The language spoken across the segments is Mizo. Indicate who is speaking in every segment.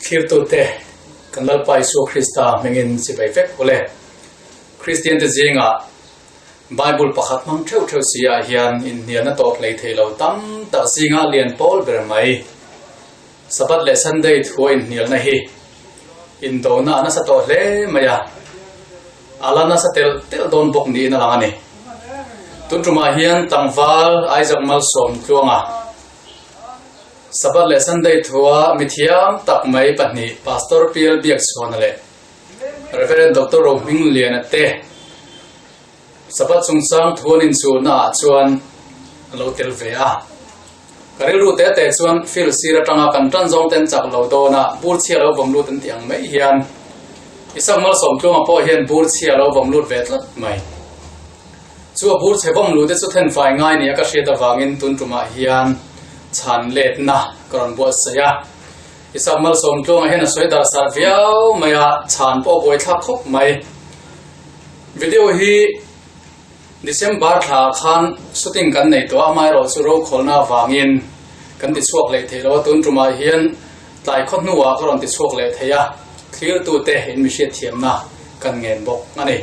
Speaker 1: Thlirtute, kan Lalpa Isua Krista hmingin chibai vek u le. Kristiante zingah Bible pakhat hmang theuh theuh si ah hian inhnialna tawp hlei thei lo tam tak zingah lian pawl ber mai. Sabbath leh Sunday thua inhnialna hi indona a nasa tawh hle mai a, a la nasa telh telh dawn bawk niin a lang a ni. Tun tumah hian tlangval Isaac Malsawm Tluanga Sabbath leh Sunday thua mithiam tak mai pahnih Pastor PL Biakchhuana leh Rev. Doctor Rohmingliana te Sabbath chungchang thu an inchuhna ah chuan a lo tel ve a. Ka rilru te te chuan field sir atanga kan tan zawng ten chak lo dawn a, bur chhia lo vawm lut an tih ang mai hian Isak Malsawmtlunga pawh hian bur chhia lo vawm lut ve tlat mai. Chu a bur chhe vawm lut te chu thenfai ngai nia ka hriat avangin tun tumah hian chhan letna ka rawn buatsaih a. Isak Malsawmtlunga hian a sawi dar sar viau mai a, chhan pawh a buaithlak khawp mai. Video hi December thla ah khan shooting kan nei tawh a, amaherawh chu rokhawlna avangin kan ti chhuak leh thei lo a, tun tumah hian tlai khaw hnuah ka rawn ti chhuak leh thei a, thlirtute in mi hriatthiamna kan ngen bawk a ni.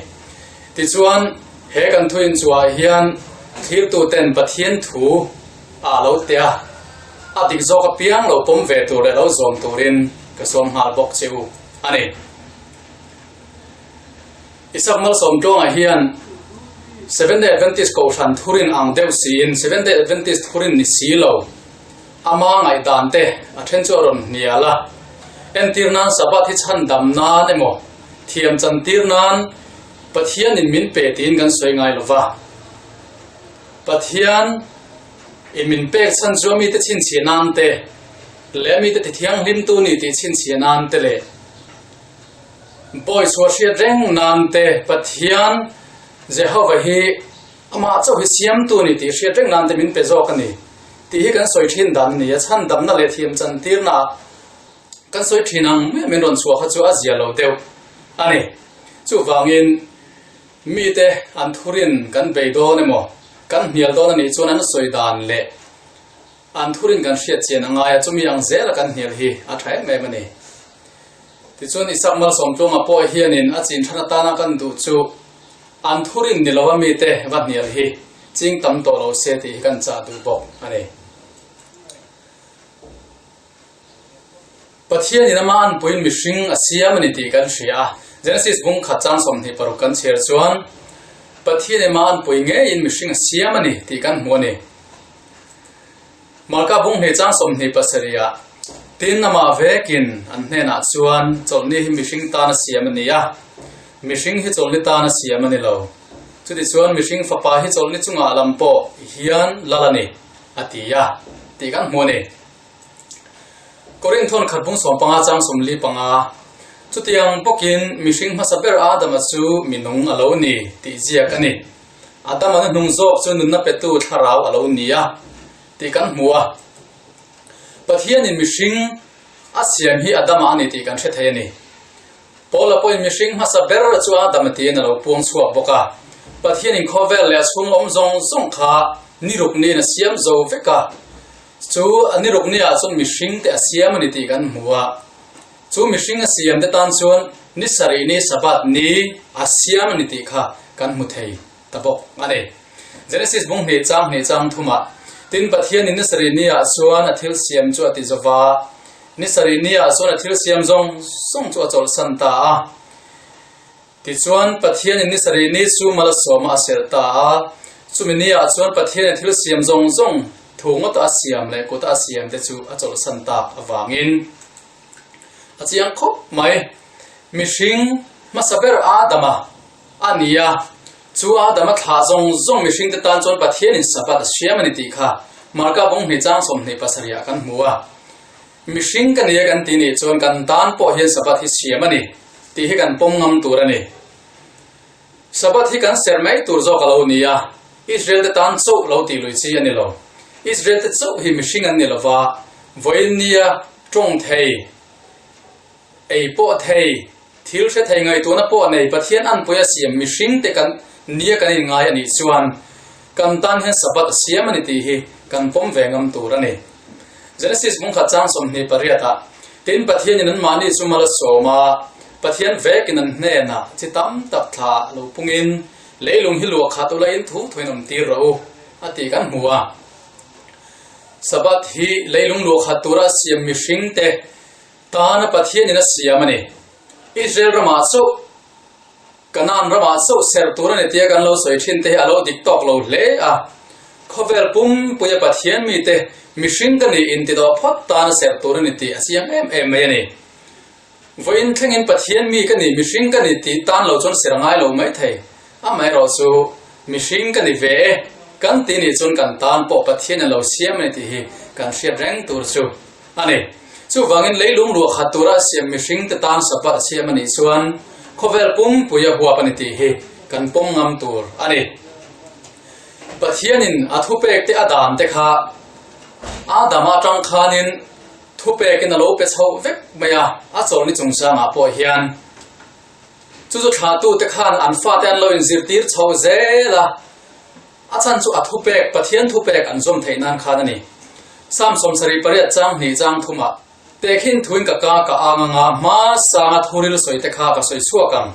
Speaker 1: Tichuan, he kan thu inchuah hian thlirtuten Pathian thu a lo teh a, a dik zawk apiang lo pawm ve tur leh lo zawm turin ka sawm nghal bawk che u a ni. Isak Malsawmtluanga hian Seventh-day Adventist Kohhran thurin ang deuh siin Seventh-day Adventist thurin ni si lo ama ngaihdan te a then chu a rawn hnial a. Entir nan Sabbath hi chhan dam nan emaw thiam chan tir nan Pathianin min pe tiin kan sawi ngai lo va. Pathian in min pek chhan chu a mite chhinchhiah nan te leh a mite tithianghlimtu ni tih chhinchhiah nan te leh Bawi chhuah hriat reng nan te Pathian Jehova hi amah chauh hi siamtu a ni tih hriat reng nan te min pe zawk a ni tih hi kan sawi thin dan a ni a, chhandamna leh thiam chantirna ah kan sawi thin ang mai min rawn chhuah kha chu a zia lo deuh a ni. Chuvangin mite an thurin kan bei dawn emaw kan hnial dawn a nih chuan an sawi dan leh an thurin kan hriat chian a ngai a, chumi ang zela kan hnial hi a tha em em a ni. Tichuan Isak Malsawmtluanga pawh hianin a chin than atana kan duh chu an thurin ni lo a mite va hnial hi ching tam tawh lo se tih hi kan chah duh bawk a ni. Pathianin ama anpuiin mihring a siam a ni tih kan hria a, Genesis bung khat chang 26 kan chhiar chuan Pathian ama anpui ngeiin mihring a siam a ni tih kan hmu a ni. Marka bung hnih chang 27 ah, Tin, amah vekin an hnenah chuan, Chawlhni hi mihring tan a siam a ni a, mihring hi chawlhni tan a siam a ni lo. Chutichuan mihring fapa hi chawlhni chungah lam pawh hian lal a ni, a ti a, tih kan hmu a ni. Korinthawn khat bung 15 chang 45, Chutiang bawkin mihring hmasa ber Adama chu minung a lo ni, tih ziak a ni. Adama na hnung zawk chu nunna petu thlarau a lo ni a tih kan hmu a. Pathianin mihring a siam hi Adama a ni tih kan hre thei a ni. Paula pawhin mihring hmasa ber chu Adama tiin a lo puang chhuak bawk a. Pathianin khawvel leh a chhung awm zawng zawng kha ni ruk niin a siam zo vek a. Chu a ni ruk niah chuan mihring te a siam a ni tih kan hmu a. Chu mihring a siam te tan chuan ni sarih ni Sabbath ni a siam a ni tih kha kan hmu thei ta bawk a ni. Genesis bung hnih chang hnih chang thumah, Tin, Pathianin ni sarih ni ah chuan a thil siam chu a ti zova, ni sarih ni ah chuan a thil siam zawng zawng chu a chawlhsan ta a. Tichuan, Pathianin ni sarih ni chu mal a sawm a, a serh ta a. Chumi ni ah chuan Pathianin thil siam zawng zawng thu ngawta a siam leh kuta a siam te chu a chawlhsan tak avangin, A chiang khawp mai. Mihring hmasa ber Adama a ni a, chu Adama thlah zawng zawng mihringte tan chuan Pathianin Sabbath a siam a ni tih kha Marka bawng hnih chang 27 ah kan hmu a. Mihring ka nia kan ti nih chuan kan tan pawh hian Sabbath hi siam a ni tih hi kan pawm ngam tur a ni. Sabbath hi kan serh mai tur zawk a lo ni a, Israel te tan chauh lo tih lui chi a ni lo. Israel te chauh hi mihring an ni lo va, vawiin nia tawng thei, ei pawh thei, thil hre thei ngaihtuahna pawh nei Pathian anpui a siam mihring te kan nia kan inngai a nih chuan kan tan hian Sabbath a siam a ni tih hi kan pawm ve ngam tur a ni. Genesis bung khat chang 28 ah. Tin, Pathianin anmahni chu mal a sawm a, Pathian vekin an hnenah chi tam tak thla lo pungin leilung hi luah khat ula in thu thuin awm tir rawh u, a tih kan hmu a. Sabbath hi leilung luah khat tura siam mihringte tana Pathianin a siam a ni. Israel ramah chauh Kanaan ramah chauh serh tur a ni tia kan lo sawi thin te hi a lo dik tawk lo hle a. Khawvel pumpuia Pathian mite mihring ka nih intidawh phawt tan a serh tur a ni tih a chiang em em mai a ni. Vawiin thlengin Pathian mi ka nih mihring ka ni tih tan lo chuan serh ngai lo mai thei. Amaherawh chu mihring ka ni ve e kan tih nih chuan kan tan pawh Pathian a lo siam a ni tih hi kan hriat reng tur chu a ni. Chuvangin leilung ruah khat tura a siam mihringte tan Sabbath a siam a nih chuan khawvel pumpui a huap a ni tih hi kan pawm ngam tur a ni. Pathianin a thupekte a dan te kha Adama atang khanin thupekin a lo pe chhoh vek mai a, a chawlni chungchangah pawh hian chu chu thlahtute khan an fate an lo inzirtir chhoh zel a. A chhan chu a thupek, Pathian thupek an zawm theih nan khan a ni. Psalm 78 chang hnih chang thumah, Tehkhin thuin ka ka ka ang anga hma sanga thuril sawi te kha ka sawi chhuak ang.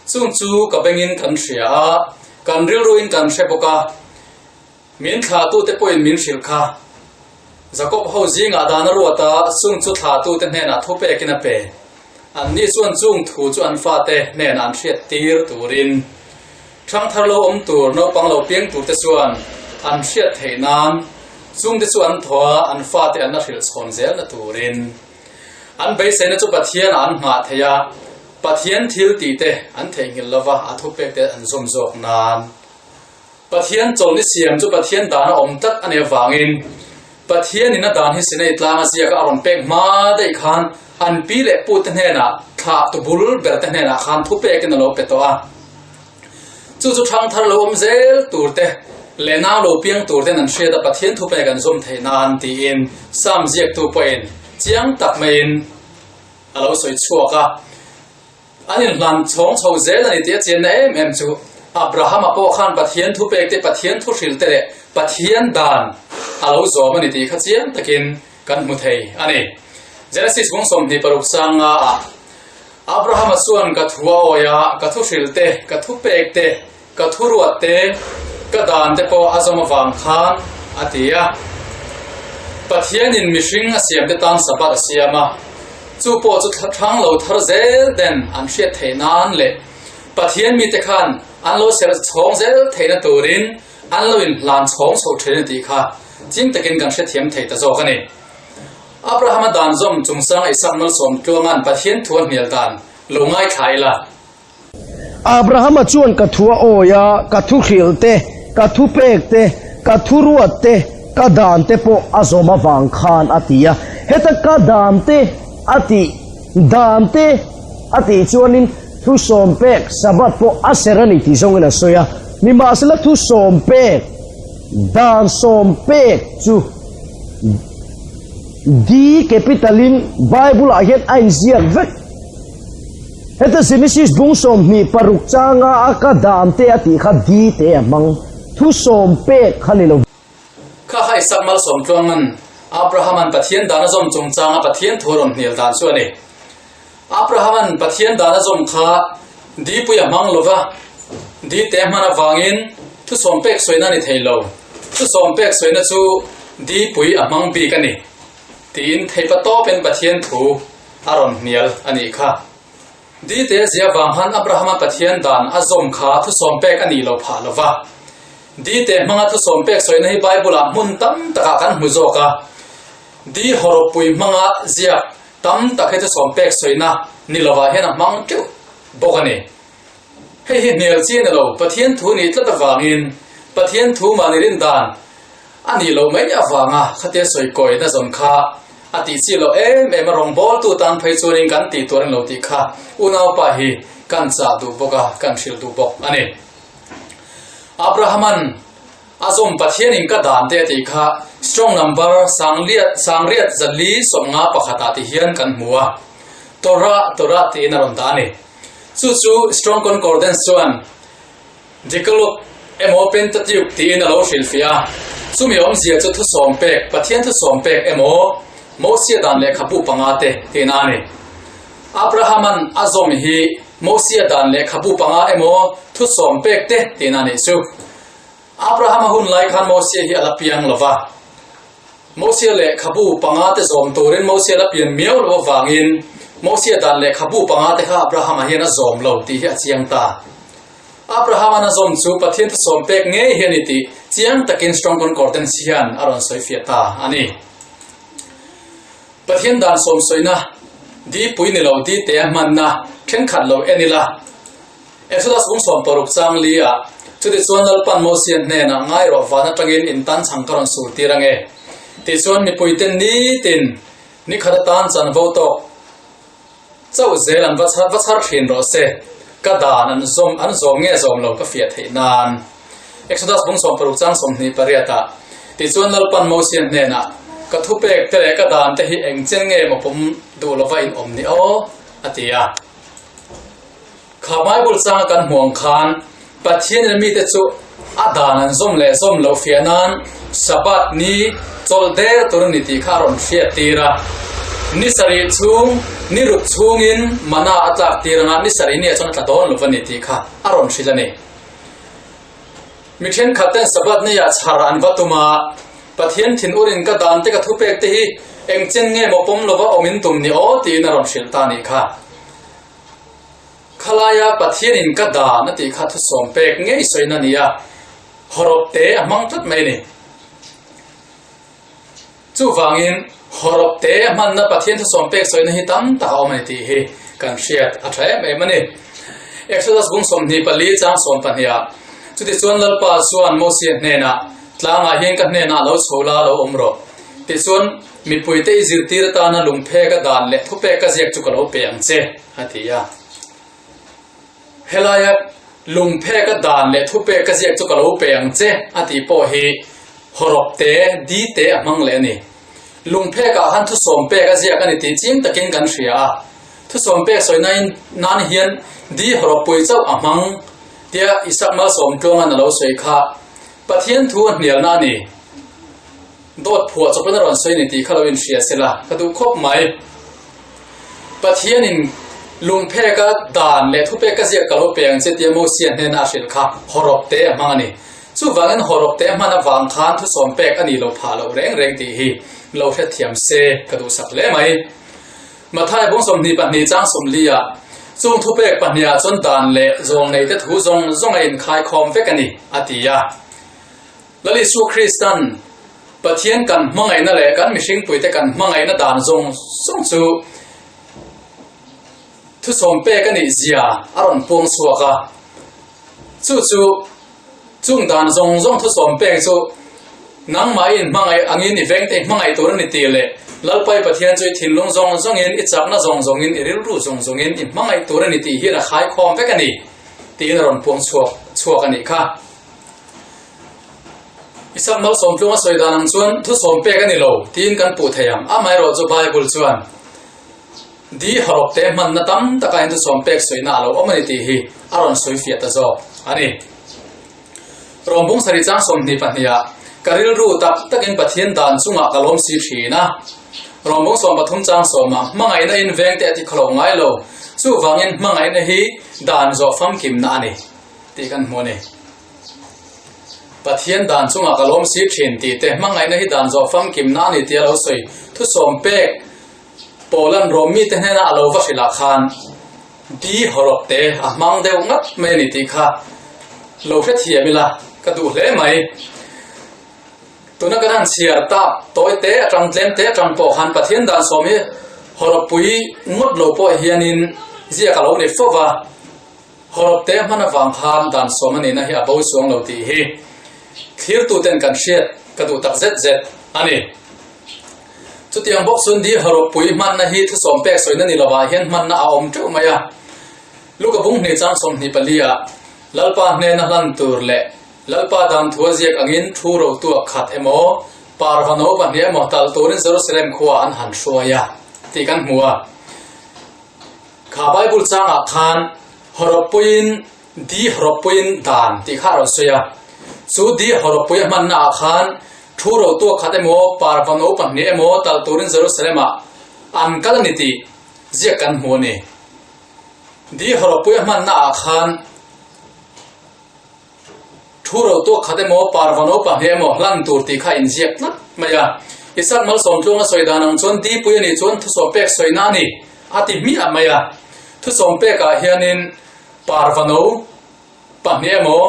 Speaker 1: Chung chu ka bengin kan hria a, kan rilruin kan hre bawk a, min thlahtute pawhin min hrilh kha. Jakob ho zingah dan a ruat a, chung chu thlahtute hnenah thupekin a pe. Anni chuan chung thu chu an fate hnenah an hriat tir turin Thangthar lo awm tur, naupang lo piang turte chuan an hriat theih nan chungte chu an thaw a, an fate an la hrilh chhawn zelna turin an beiseina chu Pathianah an nghah theih a, Pathian thil tihte an theihnghilh lova a thupekte an zawm zawk nan. Pathian chawlni siam chu Pathian dana awm tlat a nih avangin Pathianin a dan hi Sinai tlanga ziaka a rawn pek hma daih khan an pi leh pute hnenah thlah tu bul berte hnenah khan thupekin a lo pe tawh a. Chu chu thangthar lo awm zel tur te leh nau lo piang tur ten an hriat a Pathian thupek an zawm theih nan tiin Psalm ziaktu pawhin chiang tak maiin a lo sawi chhuak a. An inhlan chhawng chho zel a ni tih a chianna em em chu Abrahama pawh khan Pathian thupek te, Pathian thuhrilh te leh Pathian dan a lo zawm a ni tih kha chiang takin kan hmu thei a ni. Genesis bung 26 sanga ah Abrahama chuan ka thu a awi a, ka thuhrilh te, ka thupek te, ka thuruat te, ka dan te pawh a zawm avang khan a ti a. Pathianin mihring a siamte tan Sabbath a siam a, chu pawh chu thlang lo thar zel ten an hriat theih nan leh Pathian mite khan an lo serh chhawng zel theihna turin an lo inhlan chhawng chho thin a tih kha ching takin kan hrethiam thei ta zawk a ni. Abrahama dan zawm chungchang Isak malsawm tluanga'n Pathian thu a hnial dan lo ngaithla ila.
Speaker 2: Abrahama chuan ka thu a awi a, ka thu hrilh te, ka thu pek te, ka thu ruat te, ka dan te pawh a zawm avang khan a ti a. Heta ka dan te a tih, dan te a tih chuanin thu sawm pek Sabbath pawh a ser a ni tih zawngin a sawi a. Nimahsela thu sawm pek, dan sawm pek chu D capital in Bible ah hian a inziak vek. Heta Genesis bung 26 changa a ka dan te a tih kha D te a hmang. Thu sawm pek kha ni lo.
Speaker 1: Kha kha Isak malsawm tluangan Abraham-a'n Pathian dan a zawm chungchanga Pathian thu a rawn hnial dan chu a ni. Abraham-a'n Pathian dan a zawm kha D pui a hmang lova, D te a hman avangin thu sawm pek sawina a ni thei lo. Thu sawm pek sawina chu D pui a hmang bik a ni tiin theipa tawpin Pathian thu a rawn hnial a nih kha. D te zia vang han Abraham-a Pathian dan a zawm kha thu sawm pek a nih lo phah lova. D te hmanga thu sawm pek sawina hi Bible-ah hmun tam takah kan hmu zawk a. D hawrawppui hmanga ziak Tam tak hi chu sawm pek sawina ni lovah hian a hmang teuh bawk a ni. Hei hi hnial chi a ni lo, Pathian thu nih tlat avangin Pathian thu mahni rin dan a nih loh mai avanga khatia sawi kawina zawn kha a tih chi loh em em a, rawngbawltu tan phei chuanin kan tih tur a ni lo tih kha unaupa hi kan chah duh bawk a, kan hrilh duh bawk a ni. Abrahama'n A zawm Pathianin ka dan te a tih kha strong number sangliat sangriat zali sawmnga pakhatah ti hian kan hmu a, Torah Torah tiin a rawn dah a ni. Chu chu Strong Concordance chuan Decalogue emaw Pentateuch tiin a lo hrilhfiah a, chumi awmzia chu thusawm pek, Pathian thusawm pek emaw. Mosia dan lehkhabu pangate tihna a ni. Abrahama'n a zawm hi Mosia dan lehkhabu panga emaw thusawm pek te tihna a nih chu. Abrahama hun lai khan Mosia hi a la piang lo va. Mosia lehkhabu pangate zawm turin Mosia la pian miau lo avangin Mosia dan lehkhabu pangate kha Abrahama hian a zawm lo tih hi a chiang ta. Abrahama'n a zawm chu Pathian thusawm pek ngei hi a ni tih chiang takin Strong Concordance hian a rawn sawi fiah ta a ni. Pathian dan sawmsawina dipui ni lo di te a hmanna thenkhat lo en ila. Exodus bung 16 chang li ah, Chutichuan Lalpan Mosia hnenah ngai rawh van atangin in tan chhang ka rawn sur tir ange. Tichuan mipuite nitin nikhat atan chanvo tawk chauh zel an va va chhar thin rawh se, ka dan an zawm an zawm nge zawm lo ka fiah theih nan. Exodus bung 16 chang 28 ah, Tichuan Lalpan Mosia hnenah, Ka thupek te leh ka dan te hi eng chen nge maw pawm duh lova in awm ni aw? a ti a. Kha Bible changa kan hmuh ang khan Pathian in a mite chu a dan an zawm leh zawm loh fiah nan Sabbath ni chawlh der tur a ni tih kha a rawn hriat tir a. Ni sarih chhung, ni ruk chhungin mana a tlak tir anga ni sarih nia chuan a tla dawn lo va ni tih kha a rawn hrilh a ni. Mi thenkhat ten Sabbath nia chhar an va tum a, Pathian thinur in ka dan te ka thupek te hi eng chen nge maw pawm lova awm in tum ni aw tiin a rawn hrilh ta nih kha. Khalaia Pathianin ka dan a tih kha thusawm pek ngei sawina a ni a, hawrawp te a hmang tlat mai a ni. Chuvangin hawrawp te a hmanna Pathian thusawm pek sawina hi tam tak a awm a ni tih hi kan hriat a tha em em a ni. Exodus bung 24 chang 12 ah, Chutichuan Lalpa chuan Mosia hnenah, Tlangah hian ka hnenah lo chho la lo awm rawh. Tichuan mipuite i zirtir atana lungphek a dan leh thupek a ziak chu ka lo pe ang che, a ti a. Helaia lungphek a dan leh thupek a ziak chu ka lo pe ang che, a tih pawh hi hawrawp te, di te a hmang leh a ni. Lungphek ah khan thusawm pek a ziak a ni tih chiang takin kan hria a. Thusawm pek sawi nain nan hian di hawrawp pui chauh a hmang tia Isak Malsawm Tluanga'n a lo sawi kha Pathian thu a hnialna a ni. Dawt phuah chawpin a rawn sawi ni tih kha lo inhria se la, ka duh khawp mai. Pathianin lungpheka dan leh thupeka ziak ka lo pe ang che tia Mosia hnena a hrilh kha hawrawp te a hmang a ni. Chuvangin hawrawp te a hman avang khan thusawm pek a nih lo phah loh reng reng tih hi lo hrethiam se ka duhsak hle mai. Matthai bung 22 chang 40 ah chung thupek pahniha chuan dan leh zawng neite thu zawng zawng a inkhaikhawm vek a ni, a ti a. Lal Isua Kristan Pathian kan hmangaihna leh kan mihringpuite kan hmangaihna dan zawng zawng chu thusawm pek a nih zia a rawn puang chhuak a. Chu chu chung dan zawng zawng thusawm pek chu nangmahin hmangaih angin i vengte i hmangaih tur a ni tih leh Lalpai Pathian chu i thinlung zawng zawngin, i chakna zawng zawngin, i rilru zawng zawngin i hmangaih tur a ni tih hian a khaikhawm vek a ni tiin a rawn puang chhuak chhuak a nih kha. Isak malsawm tlung a sawi dan ang chuan thusawm pek a ni lo tiin kan puh thei ang. Amaherawh chu Bible chuan di hawrawp te hmanna tam taka in thusawm pek sawina a lo awm a ni tih hi a rawn sawi fiah ta zawk a ni. Rawng bung sarih chang 22 ah ka rilru tak takin Pathian dan chungah ka lawm si thin a. Rawng bung 13 chang 10 ah hmangaihna in vengte a ti khawlo ngai lo. Chuvangin hmangaihna hi dan zawh famkimna a ni tih kan hmu a ni. Pathian dan chungah ka lawm si thin tih te hmangaihna hi dan zawh famkimna a ni tia lo sawi thusawm pek Paula'n Rom mite hnena a lo va hrilh ah khan di hawrawp te a hmang deuh ngat mai a ni tih kha lo hrethiam ila ka duh hle mai. Tuna kan han chhiar tak tawi te atang tlem te atang pawh khan Pathian dan sawm hi hawrawp pui ngawt lo pawh hianin ziak a lo ni fo va. Hawrawp te hman avang khan dan sawm a nihna hi a bo chuang lo tih hi thlirtuten kan hriat ka duh tak zet zet a ni. Chutiang bawk chuan di hawrawp pui hmanna hi thusawm pek sawina ni lovah hian hmanna a awm teuh mai a. Luka bung hnih chang 24 ah Lalpa hnena hlan tur leh Lalpa dan thu a ziak angin thu rotuak khat emaw parva no pahnih emaw tal turin Jerusalem khua an han hruai a tih kan hmu a. Kha Bible changah khan hawrawppuiin di hawrawppuiin dan tih kha a rawn sawi a. Chu di hawrawppui a hmannaah khan Thu rotua khat emaw, parva no pahnih emaw talh turin Jerusalem-ah an kal a ni tih ziak kan hmu a ni. Di hawrawpui a hmanna ah khan thu rotua khat emaw, parva no pahnih emaw hlan tur tih kha a inziak tlat mai a. Isak Malsawmtluang a sawi dan ang chuan dipui a nih chuan thusawm pek sawina a ni a ti hmiah mai a. Thusawm pekah hianin parva no pahnih emaw,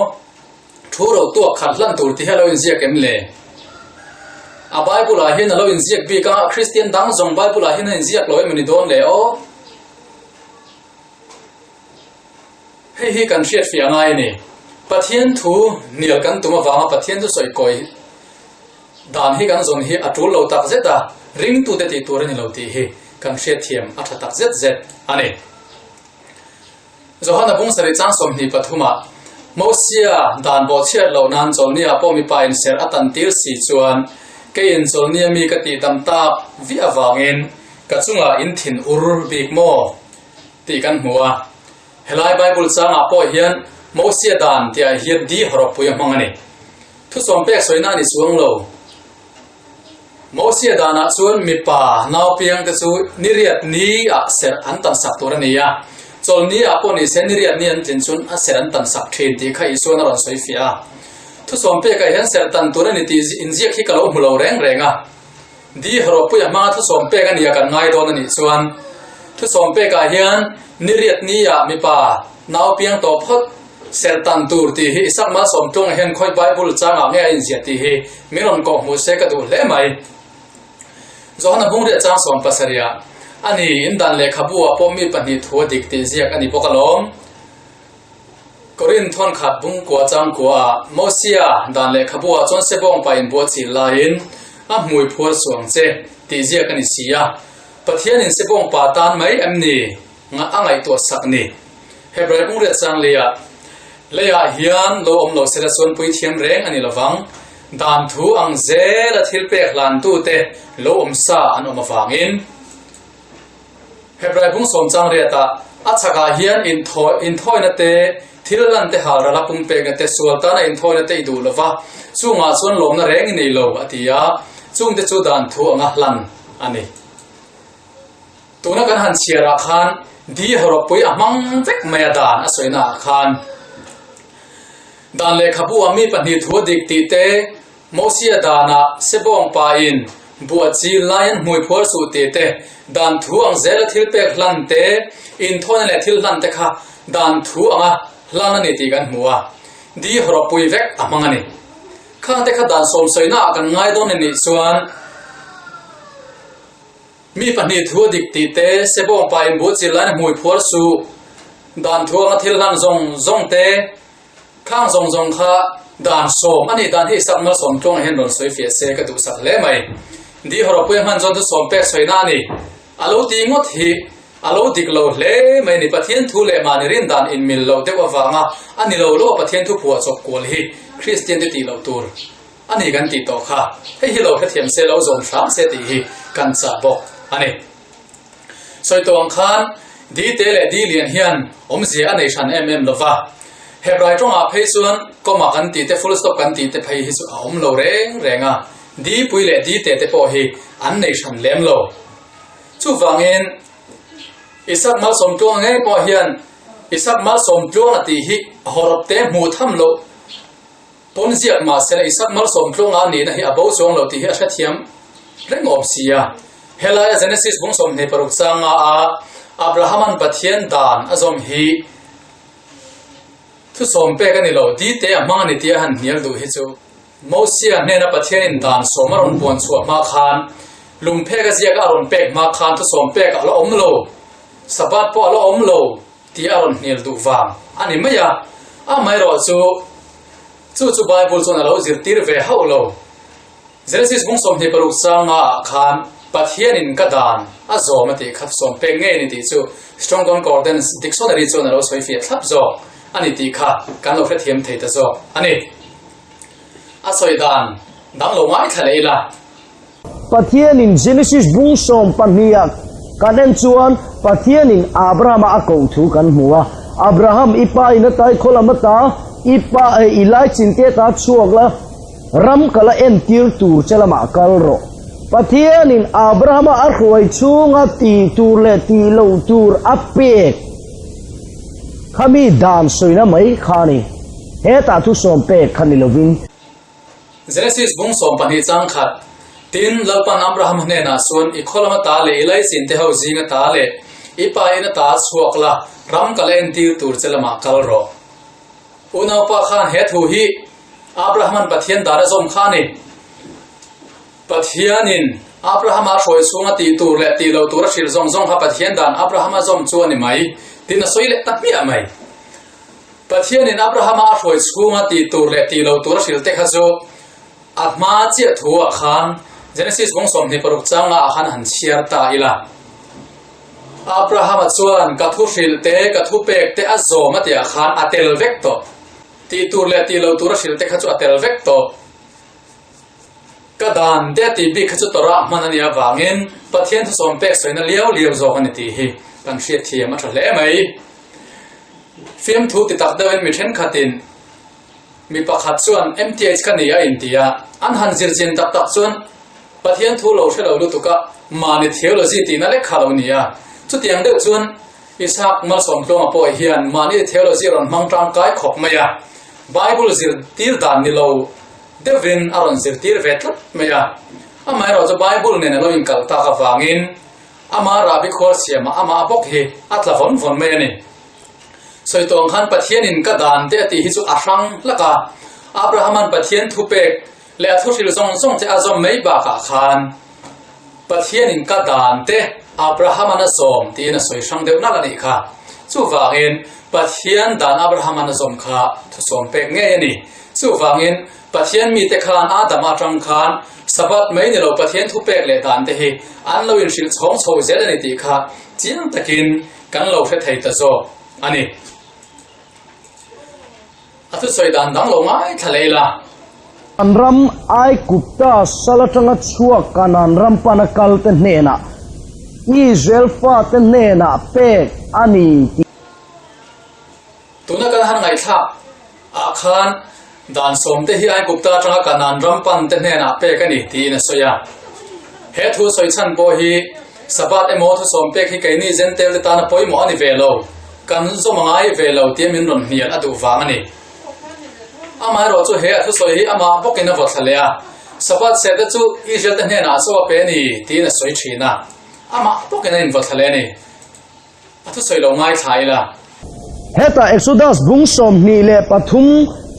Speaker 1: Thu ro tuak khat hlan tur ti hi a lo inziak em le? A Bible ah hian a lo inziak bik a, Kristian dang zawng Bible ah hian a inziak lo emaw ni dawn le aw? Hei hi kan hriat fiah ngai a ni. Pathian thu hnial kan tum avanga Pathian thu sawi kawi dan hi kan zawn hi a tul lo tak zet a, ringtute tih tur a ni lo tih hi kan hriatthiam a tha tak zet zet a ni. Johana bung sarih chang 23 ah, Mosia dan bawhchhiat loh nan chawlhniah pawh mipa in serh a tan tir si chuan kei in chawlhnia mi ka tih dam tak vih avangin ka chungah in thin ur bik maw? tih kan hmu a. Helai Bible changah pawh hian Mosia dan tihah hian di hawrawppui a hmang a ni. Thusawm pek sawina a ni chuang lo. Mosia danah chuan mipa naupiangte chu niriat ni ah serh an tan sak tur a ni a, chawlni ah pawh nise niriat ni an tlin chuan a serh an tan sak thin tih kha Isuan a rawn sawi fiah a. Thusawm pekah hian serh tan tur a ni tih inziak hi ka lo hmu lo reng reng a. Di hawrawppuia hmanga thusawm pek a nia kan ngai dawn a nih chuan thusawm pekah hian niriat ni ah mipa naupiang tawh phawt Serhtan tur tih hi Isak Malsawmtluanga hian khawi Bible changah nge a inziah tih hi min rawn kawh hmuh se ka duh hle mai. Johana Bungriah chang 70 ah a ni, in dan lehkhabu ah pawh mi pahnih thu a dik tih ziak a ni bawk alawm. Korinth thawnkhat bungkua changkua ah Mosia dan lehkhabu ah chuan sebawng pa inbuah chil laiin a hmui phuar suang che tih ziak a ni si a. Pathianin sebawng pa tan mai em ni? Nga a ngaihtuah sak ni. Hebrai bungriat chang leiah, Leiah hian lo awm lo sela chuan puithiam reng a ni lovang, dan thu ang zela thil pek hlantute lo awm sa an awm avangin. Hebrai bung sawm chang riatah, A chhakah hian inthawina te, thil lan te hal rala pumpekna te, sual tana inthawina te i duh lova, chungah chuan lawmna reng i nei lo, a ti a, chungte chu dan thu anga hlan a ni. Tuna kan han chhiar ah khan di hawrawppui a hmang vek mai a dan a sawina ah khan dan lehkhabu ah mi pahnih thu a dik tih te, Mosia dan ah sebawng pa in buah chi lai an hmui phuar suh tih te, dan thu ang zel a thil pek hlan te, inthawina leh thil hlan te kha dan thu anga hlan a ni tih kan hmu a, di hawrawppui vek a hmang a ni. Khang te kha dan sawmsawina ah kan ngai dawn a nih chuan, Mi pahnih thu a dik tih te, sebawng pa in buh chil lain a hmui phuar suh, dan thu anga thil hlan zawng zawng te, khang zawng zawng kha dan sawm a nih dan hi Isak Malsawm tluangah hian rawn sawi fiah se ka duhsak hle mai. Di hawrawpui a hman chuan thu sawm pek sawina a ni. A lo ti ngawt hi a lo dik lo hle mai a ni. Pathian thu leh mahni rin dan inmil loh deuh avanga a ni lo lo a Pathian thu phuah chawp kual hi Kristian te tih loh tur. A ni kan tih tawh kha, hei hi lo hrethiam se lo zawm hram se tih hi kan chah bawk a ni. Sawi tawh ang khan di te leh di lian hian awmzia a nei hran em em lo va, Hebrai tawngah phei chuan comma kan tih te full stop kan tih te phei hi chu a awm lo reng reng a, di pui leh di te te pawh hi an nei hran lem lo. Chuvangin Isak Malsawmtluanga ngei pawh hian Isak Malsawmtluanga tih hi hawrawp te hmuh tham loh Pawn ziak mahse la Isak malsawm tluanga nihna hi a bo chuang lo tih hi a hrethiam reng awm si a. Helaia Genesis bung 26 changa a Abrahama'n Pathian dan a zawm hi thusawm pek a ni lo, dite a hmang a ni tia han hnial duh hi chu Mosia hnena Pathianin dan sawm a rawn puan chhuah hma khan lungphek a ziak a rawn pek hma khan thusawm pek a la awm lo, Sabbath pawh a la awm lo. Tih a rawn hnial duh vang a ni mai a, amaherawh chu chu chu Bible chuan a lo zirtir ve hauh lo. Genesis bung 26 changa ah khan Pathianin ka dan a zawm a tih kha sawm pek ngei a ni tih chu Strong Concordance Dictionary chuan a lo sawi fiah thlap zawk a ni tih kha kan lo hrethiam thei ta zawk a ni. A sawi dan dang lo ngaithla leh ila.
Speaker 2: Pathianin Genesis bung 12 ah kan en chuan Pathianin Abrahama a koh thu kan hmu a, Abraham, i pa in a tai khaw lam ata i pa i lai chin te ta chhuak la. Ram ka la entir tur che lamah kal rawh. Pathianin Abrahama a hruai chhunga tih tur leh tih loh tur a pek kha mi dan sawina mai kha a ni. Hetah thusawm pek kha ni lovin.
Speaker 1: Genesis bung 12 chang khat, Tin, Lalpan Abraham hnenah chuan, I khaw lama ta leh i laichin te ho zinga ta leh i pa ina ta chhuak la, ram ka la entir tur che lamah kal rawh. Unaupa khan he thu hi Abrahaman Pathian dan a zawm kha a ni. Pathianin Abrahama hruai chhunga tih tur leh tih lo tur a hrilh zawng zawng kha Pathian dan Abrahama zawm chu a ni mai, tiin a sawi leh ta hmiah mai. Pathianin Abrahama a hruai chhunga tih tur leh tih lo tur a hrilh te kha chu a hma chiah thu ah khan Genesis bawng 26 changa ah khan han chhiar ta ila. Abrahama chuan ka thu hrilh te, ka thu pek te a zawm a tihah khan a tel vek tawh. Tih tur leh tih lo tur a hrilh te kha chu a tel vek tawh. Ka dan te a tih bik kha chu Torah hman a nih avangin Pathian thusawm pek sawina liau liau zawk a ni tih hi kan hriatthiam a tha hle mai. Fiamthu ti tak deuhin mi thenkhatin mi pakhat chuan MTH ka ni a inti a, an han zirchin tak tak chuan Pathian thu lo hre lo lutuk a, mahni theology tihna lek kha lo ni a. Chutiang deuh chuan Isaac Malsawmtluanga pawh hian mahni theology rawn hmang tangkai khawp mai a, Bible zirtir dan ni lo deuhin a rawn zirtir ve tlat mai a. Amaherawhchu Bible nen a lo inkalh tak avangin Ama rahbi khual siamah amah bawk hi a tla vawn vawn mai a ni. Sawi tawng khan Pathianin ka dan te a tih hi chu a hrang hlak a, Abrahama'n Pathian thupek leh a thuhril zawng zawng te a zawm mai bakah khan Pathianin ka dan te Abrahama'n a zawm tiin a sawi hrang deuh nalh a nih kha. Chuvangin Pathian dan Abrahama'n a zawm kha thusawm pek ngei a ni. Chuvangin Pathian mite khan Adama atang khan Sabbath mai ni lo Pathian thupek leh dan te hi an lo inhrilh chhawng chho zel a ni tih kha chiang takin kan lo hre thei ta zawk a ni. A thusawi dan dang lo ngaithla leh ila.
Speaker 2: An ram Aigupta sal atanga chhuak Kanaan ram pana kalte hnenah Israel fate hnenah pek a ni tih.
Speaker 1: Tuna kan han ngaihthlak ah khan dan sawmte hi Aigupta atanga Kanaan ram pan te hnenah pek a ni tiin a sawi a. He thu sawi chhan pawh hi Sabbath emaw thu sawm pek hi keini Jentail te tana pawimawh a ni ve lo, kan zawm a ngai ve lo tia min rawn hnial a duh vang a ni. Amaherawh chu he a thusawi hi amah bawkin a vawthla leh a, Sabbath serhte chu Israel te hnenah chaw a pe a ni tiin a sawi thin a, amah bawkin a invawthla leh a ni. A thusawi lo ngaithla ila.
Speaker 2: Hetah Exodus bung 23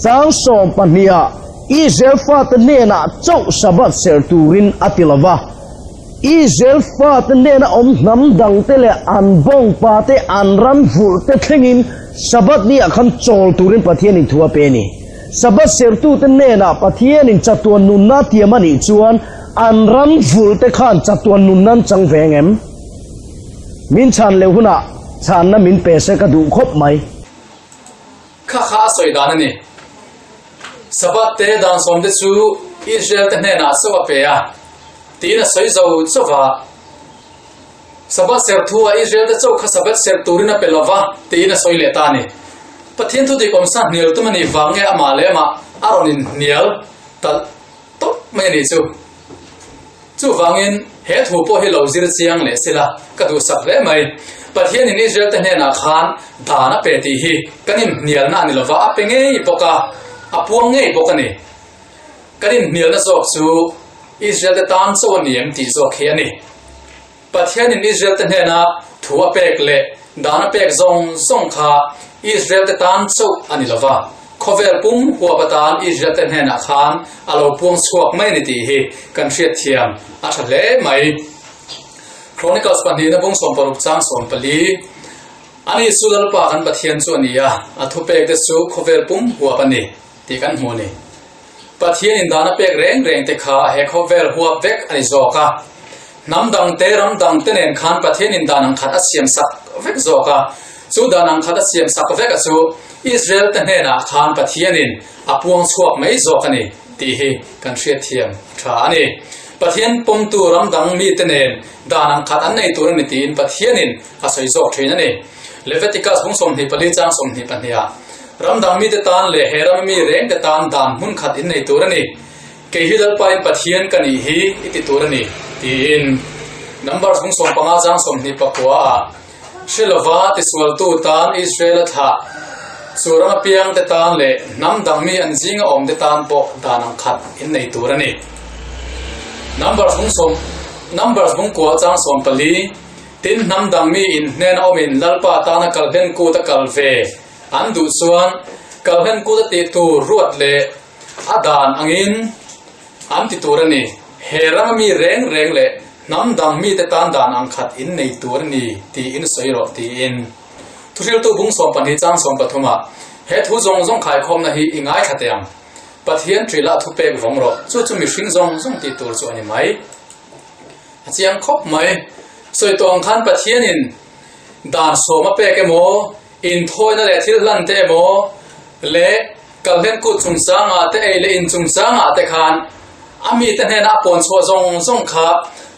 Speaker 2: chang 12 ah Israel fate hnenah chauh Sabbath serh turin a ti lo va. Israel fate hnena awm hnam dangte leh an bawngpate an ram vulhte thlengin Sabbath ni ah khan chawl turin Pathianin thu a pe a ni. Sabbath serhtute hnenah Pathianin chatuan nunna a tiam a nih chuan an ram vulhte khan chatuan nunna an chang ve ang em? Min chhan leh hunah chhanna min pe se ka duh khawp mai.
Speaker 1: Kha kha a sawi dan a ni. Sabbath te dan sawm te chu Israel te hnenah chauh a pe a, tiin a sawi zo chauh va. Sabbath serh thu ah Israel te chauh kha Sabbath serh turin a pe lo va, tiin a sawi leh ta a ni. Pathian thu dik awmsa hnial tum a nih vang nge amah leh amah a rawn inhnial talh tawp mai a nih chu. Chuvangin, he thu pawh hi lo zir chiang leh sila ka duhsak hle mai. Pathianin Israel-te hnenah khan dan a pe tih hi kan inhnialna a ni lova, a pe ngei bawk a, a puang ngei bawk a ni. Kan inhnialna zawk chu Israel-te tan chauh a ni em tih zawk hi a ni. Pathianin Israel-te hnena thu a pek leh dan a pek zawng zawng kha Israel-te tan chauh a ni lova, khawvel pum huap atan Israel-te hnenah khan a lo puang chhuak mai a ni tih hi kan hriatthiam a tha hle mai. Chronicles pahnihna bung 60 chang 14, Ani chu Lalpa kan Pathian chu a ni a, a thupekte chu khawvel pum huap a ni tih kan hmu a ni. Pathianin dan a pek reng reng te kha he khawvel huap vek a ni zawk a. Hnam dang te, ram dang te nen khan Pathianin dan ang khat a siam sak vek zawk a. Chu dan ang khat a siam sak vek a chu Israel te hnenah khan Pathianin a puang chhuak mai zawk a ni tih hi kan hriatthiam a tha a ni. Pathian pawmtu ram dang mite nen dan ang khat an nei tur a ni tiin Pathianin a sawi zawk thin a ni. Leviticus bung 24 chang 22 ah, Ram dang mite tan leh he rama mi rengte tan dan hmun khat in nei tur a ni. Kei hi Lalpa in Pathian ka nih hi i ti tur a ni, tiin. Numbers bung 15 chang 29 ah, Hre lova tisualtu tan Israel a thlah, chu ram apiang te tan leh hnam dang mi an zinga awm te tan pawh dan ang khat in nei tur a ni. Numbers bung sawm Numbers bung kua chang 14, Tin hnam dang mi in hnena awmin Lalpa tana kalhlen kut a kal ve an duh chuan kalhlen kut a tih tur ruat leh A dan angin an ti tur a ni. He rama mi reng reng leh hnam dang mite tan dan ang khat in nei tur a ni tiin sawi rawh tiin Thuhriltu bung 12 chang 13 ah he thu zawng zawng khaikhawmna hi i ngaithla teh ang. Pathian ṭilah thu pek vawng rawh, chu chu mihring zawng zawng tih tur chu a ni mai. A chiang khawp mai. Sawi tawh ang khan Pathianin dan sawm a pek emaw, inthawina leh thil hlan te emaw leh Kalhlen kut chungchangah te ei leh in chungchangah te khan a mite hnena a pawn chhuah zawng zawng kha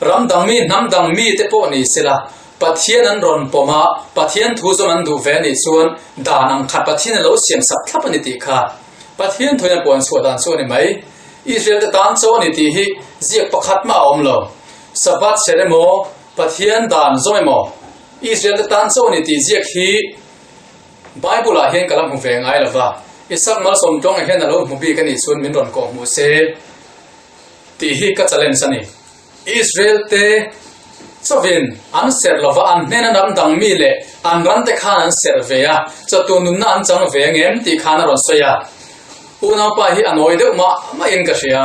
Speaker 1: ram dang mi, hnam dang mi te pawh ni sela Pathian an rawn pawm a, Pathian thu zawm an duh ve a nih chuan dan ang khat Pathian a lo siam sak thlap a ni tih kha Pathian thuin a pawn chhuah dan chu a ni mai. Israel te tan chaw a ni tih hi ziak pakhat mah a awm lo. Sabbath ser emaw, Pathian dan zawm emaw, Israel te tan chaw a ni tih ziak hi Bible ah hian ka la hmu ve ngai lo va, Isak Malsawmtluanga hian a lo hmu bik a nih chuan min rawn kawh hmuh se tih hi ka challenge a ni. Israel te chawin an serh lo va, an hnena ram dang mi leh an ram te khan an serh ve a, chawtu nunna an chang ve ang em tih khan a rawn sawi a. Unaupa hi a nawi deuh mah mahin ka hria.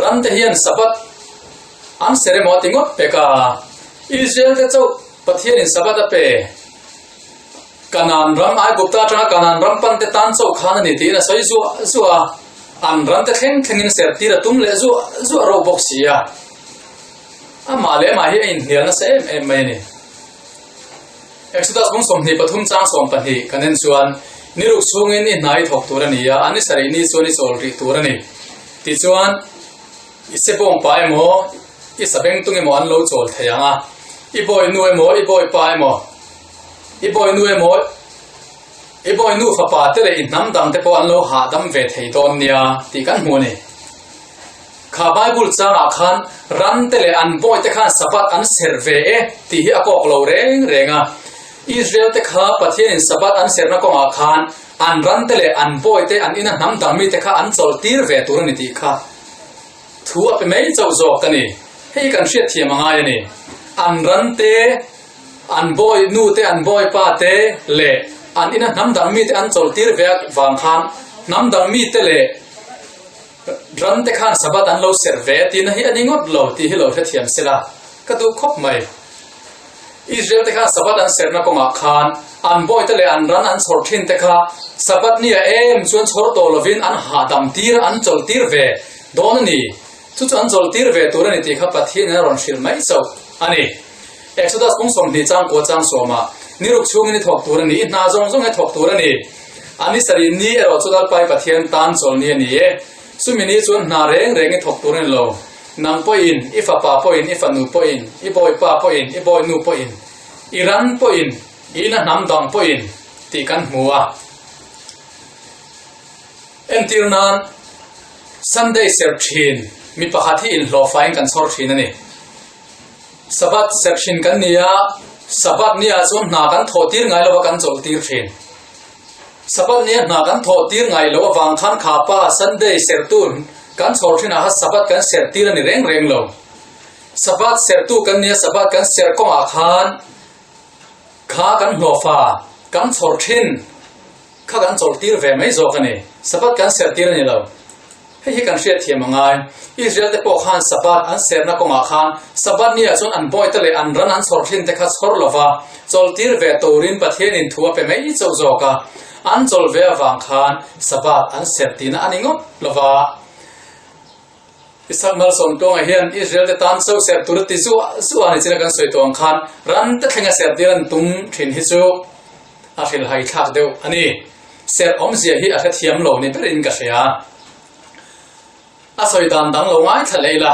Speaker 1: Ram te hian Sabbath an serh emaw a ti ngawt pek a, Israel te chauh Pathianin Sabbath a pe. Kanaan ram, Aigupta atanga Kanaan ram pante tan chauh khan a ni tiin a sawi zuah zuah a, an ramte thleng thlengin sertir a tum leh zuah zuah reuh bawk si a. Amah leh amah hi a inhnial nasa em em mai a ni. Exodus bung 23 chang 12 kan en chuan, Ni ruk chhungin i hna i thawk tur a ni a, an ni sarih ni chuan i chawl rih tur a ni. Tichuan, i sebawng pa emaw, i sabengtung emaw an lo chawl thei ang a, i bawi nu emaw, i bawi pa emaw, I bawi nu emaw, i bawi nu fapa te leh i hnam dang te pawh an lo hahdam ve thei dawn nia tih kan hmu a ni. Kha Bible changah khan ram te leh an bawi te khan Sabbath an serh ve e tih hi a kawk lo reng reng a. Israel te kha Pathianin Sabbath an serhna kawngah khan an ram te leh an bawi te an ina hnam dang mite kha an chawlhtir ve tur a ni tih kha thu a pe mai chauh zawk a ni. Hei hi kan hriatthiam a ngai a ni. An ram te. An bawi nu te, an bawi pa te leh an ina hnam dang mite an chawlhtir ve vang khan hnam dang mite leh ram te khan Sabbath an lo serh ve tihna hi a ni ngawt lo tih hi lo hrethiam sela ka duh khawp mai. Israel te khan Sabbath an serhna kawngah khan an bawi te leh an ran an chhawr thin te kha Sabbath nia em chuan chhawr tawh lovin an hahdam tir an chawlhtir ve dawn a ni. Chu chu an chawlhtir ve tur a ni tih kha Pathianin a rawn hrilh mai chauh a ni. Exodus kawng 20 chang kua chang sawmah, Ni ruk chhungin i thawk tur a ni, i hna zawng zawng i thawk tur a ni. A ni sarih ni erawh chu Lalpai Pathian tan chawl ni a ni e. Chumi ni chuan hna reng reng i thawk tur a ni lo. Nang pawhin, i fapa pawhin, i fanu pawhin, i bawipa pawhin, i bawinu pawhin, i ran pawhin, i ina hnam dang pawhin, tih kan hmu a. Entir nan, Sunday serh thin mi pakhat hi inhlawhfain kan chhawr thin a ni. Sabbath serh thin kan ni a, Sabbath nia chuan hna kan thawh tir ngai lo a kan chawlh tir thin. Sabbath nia hna kan thawh tir ngai lo avang khan kha pa Sunday serh tur kan chhawr thin ah kha Sabbath kan serh tir a ni reng reng lo. Sabbath serh tu kan nia Sabbath kan serh kawngah khan kha kan hlawhfa kan chhawr thin kha kan chawlh tir ve mai zawk a ni. Sabbath kan serh tir a ni lo. Hei hi kan hriatthiam a ngai. Israel te pawh khan Sabbath an serhna kawngah khan Sabbath ni ah chuan an bawi te leh an ran an chhawr thin te kha chhawr lova chawlh tir ve turin Pathianin thu a pe mai chauh zawk a. An chawlh ve avang khan Sabbath an serh tihna a ni ngawt lova. Isak Malsawmtuanga hian Israel te tan chauh serh tur a ti zuah zuah a ni chin a kan sawi tawh ang khan ran te thlenga serh tir an tum thin hi chu a hrilhhai thlak deuh a ni. Serh awmzia hi a hrethiam lo ni berin ka hria. A sawi dan dang lo ngaithla leh ila.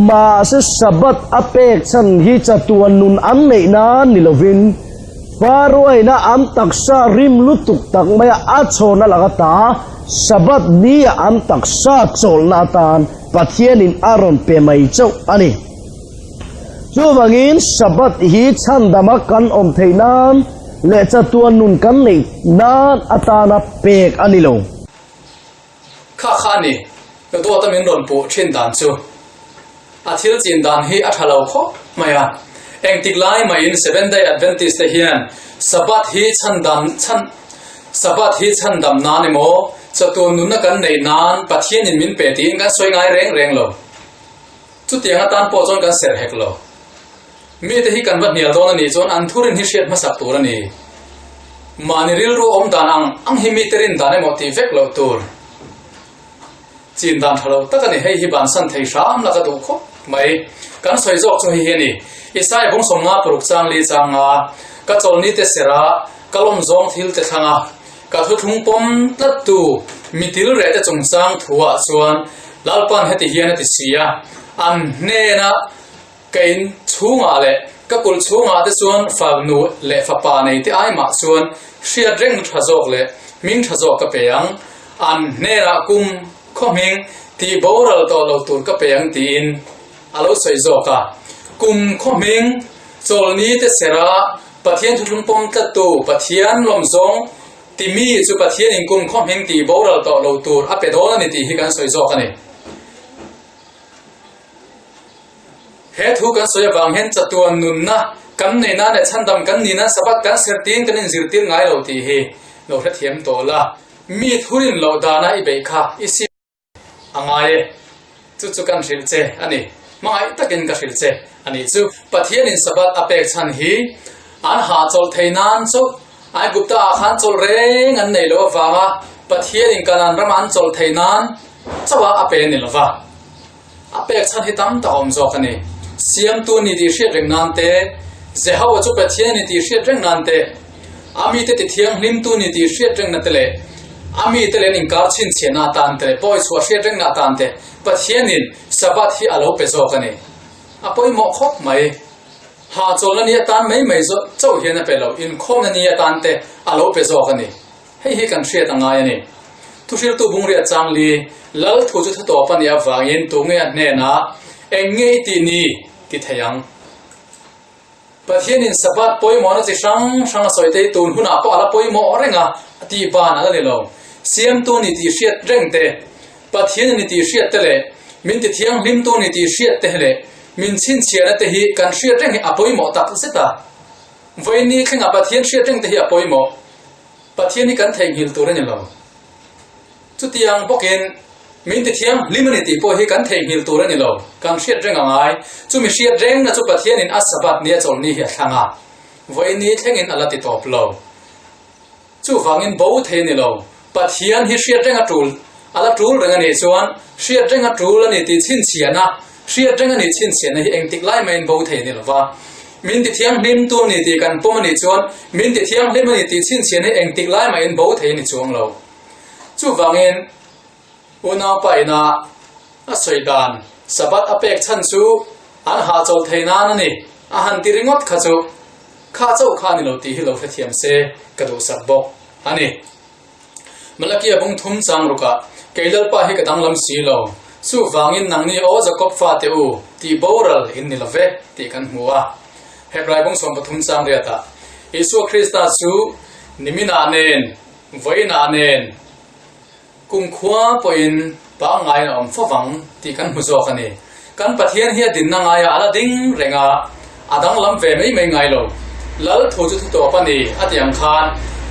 Speaker 2: Mahse Sabbath a pek chhan hi chatuan nun an neih nan ni lovin Faroaina an taksa rim lutuk tak maia a chhawn a lak ata. Sabbath nia an taksa chawlhna atan Pathianin a rawn pe mai chauh a ni. Chuvangin Sabbath hi chhandama kan awm theih nan leh chatuan nun kan neih nan atana pek a ni lo.
Speaker 1: Kha kha a ni, ka dawta min rawn puh thin dan chu. A thil chin dan hi a tha lo khawp mai a. Engtik lai mahin Seventh Day Adventist te hian Sabbath hi chhandam chhan Sabbath hi chhandam nan emaw chatuan nunna kan neih nan Pathianin min pe tiin kan sawi ngai reng reng lo. Chutiang atan pawh chuan kan serh hek lo. Mite hi kan va hnial dawn a nih chuan an thurin hi hriat hmasak tur a ni. Mahni rilru awm dan ang ang hi mite rin dan emaw tih vek loh tur. Chin dan tha lo tak a ni. Hei hi bansan thei hram la ka duh khawp mai. Kan sawi zawk chu hei hi a ni. Isaiah bung 50 paruk chang li chang nga, Ka chawlni te serh a, ka lawm zawng thil te thlang a, Ka thuthlung pawm tlattu mitil reh te chungchang thuah chuan Lalpan heti hian a ti si a, An hnena ka in chhungah leh ka kulh chhungah te chuan fanu leh fapa nei te ai mah chuan hriat reng tha zawk leh hming tha zawk ka pe ang, an hnenah kum khaw hming tih boral tawh lo tur ka pe ang tiin a lo sawi zawk a. Kum khaw hming chawlni te serh a Pathian thuthlung pawm tlattu Pathian lawmzawng timi chu Pathian in kum khaw hming tih boral tawh lo tur a pe dawn a ni tih hi kan sawi zawk a ni. He thu kan sawi avang hian chatuan nunna kan nei nan leh chhandam kan ni nan Sabbath kan sertin kan inzirtir ngai lo tih hi lo hrethiam tawh la. Mi thurin loh dana i beih kha i sim. A ngai e. Chu chu kan hrilh che a ni. Hmangaih takin ka hrilh che a nih chu. Pathianin Sabbath a pek chhan hi an hahchawlh thei nan chu Aigupta ah khan chawlh reng an neih loh avanga Pathianin Kanaan rama an chawlh thei nan chauh a a pe ni lova. A pek chhan hi tam tak a awm zawk a ni. Siamtu ni tih hriat reng nan te, Jehovah chu Pathian a ni tih hriat reng nan te, a mite ti thianghlimtu ni tih hriat rengna te leh a mite leh an inkar chhinchhiahna atan te leh pawichhuah hriat rengna atan te Pathianin Sabbath hi a lo pe zawk a ni. A pawimawh khawp mai. Hahchawlhna ni atan mai mai chauh hian a pe lo, inkhawmna ni atan te a lo pe zawk a ni. Hei hi kan hriat a ngai a ni. Thuhriltu Bungriat Changli, Lal thu chu thutawp a nih avangin tunge a hnenah eng nge i tih ni? ti thei ang. Pathianin Sabbath pawimawhna chi hrang hrang a sawi te hi tun hunah pawh a la pawimawh reng a, a tih ban a la ni lo. Siamtu ni tih hriat reng te, Pathian a ni tih hriat te leh min ti thianghlimtu ni tih hriat te leh min chhinchhiahna te hi kan hriat reng hi a pawimawh tak zet a. Vawiin thlengah Pathian hriat reng te hi a pawimawh. Pathian hi kan theihnghilh tur a ni lo. Chutiang bawkin min ti thianghlim a ni tih pawh hi kan theihnghilh tur a ni lo. Kan hriat reng a ngai. Chumi hriat rengna chu Pathianin a Sabbath ni a chawlhni hi a thlang a, vawiin thlengin a la ti tawp lo. Chuvangin bo thei a ni lo. Pathian hi hriat reng a tul, a la tul reng a nih chuan hriat reng a tul a ni tih chhinchhiahna, hriat reng a nih chhinchhiahna hi engtik lai maiin bo thei a ni lo va. Min ti thianghlim tu a ni tih kan pawm a nih chuan min ti thianghlim a ni tih chhinchhiahna hi engtik lai mahin bo thei a ni chuang lo. Chuvangin unaupa ina a sawi dan Sabbath a pek chhan chu an hahchawlh thei nan a ni, a han ti ringawt kha chu kha chauh kha a ni lo tih hi lo hrethiam se ka duhsak bawk a ni. Malakia bung thum chang rukah, Kei Lalpa hi ka danglam si lo, chuvangin nangni aw Jakob fate u, tih boral in ni lo ve, tih kan hmu a. Hebrai bung 13 chang riatah, Isua Krista chu niminah nen, vawiinah nen, kumkhua pawhin pangngaiin a awm fo vang tih kan hmu zawk a ni. Kan Pathian hi a dinna ngaiah a la ding reng a, a danglam ve mai mai ngai lo. Lal thu chu thu tawp a ni a ti ang khan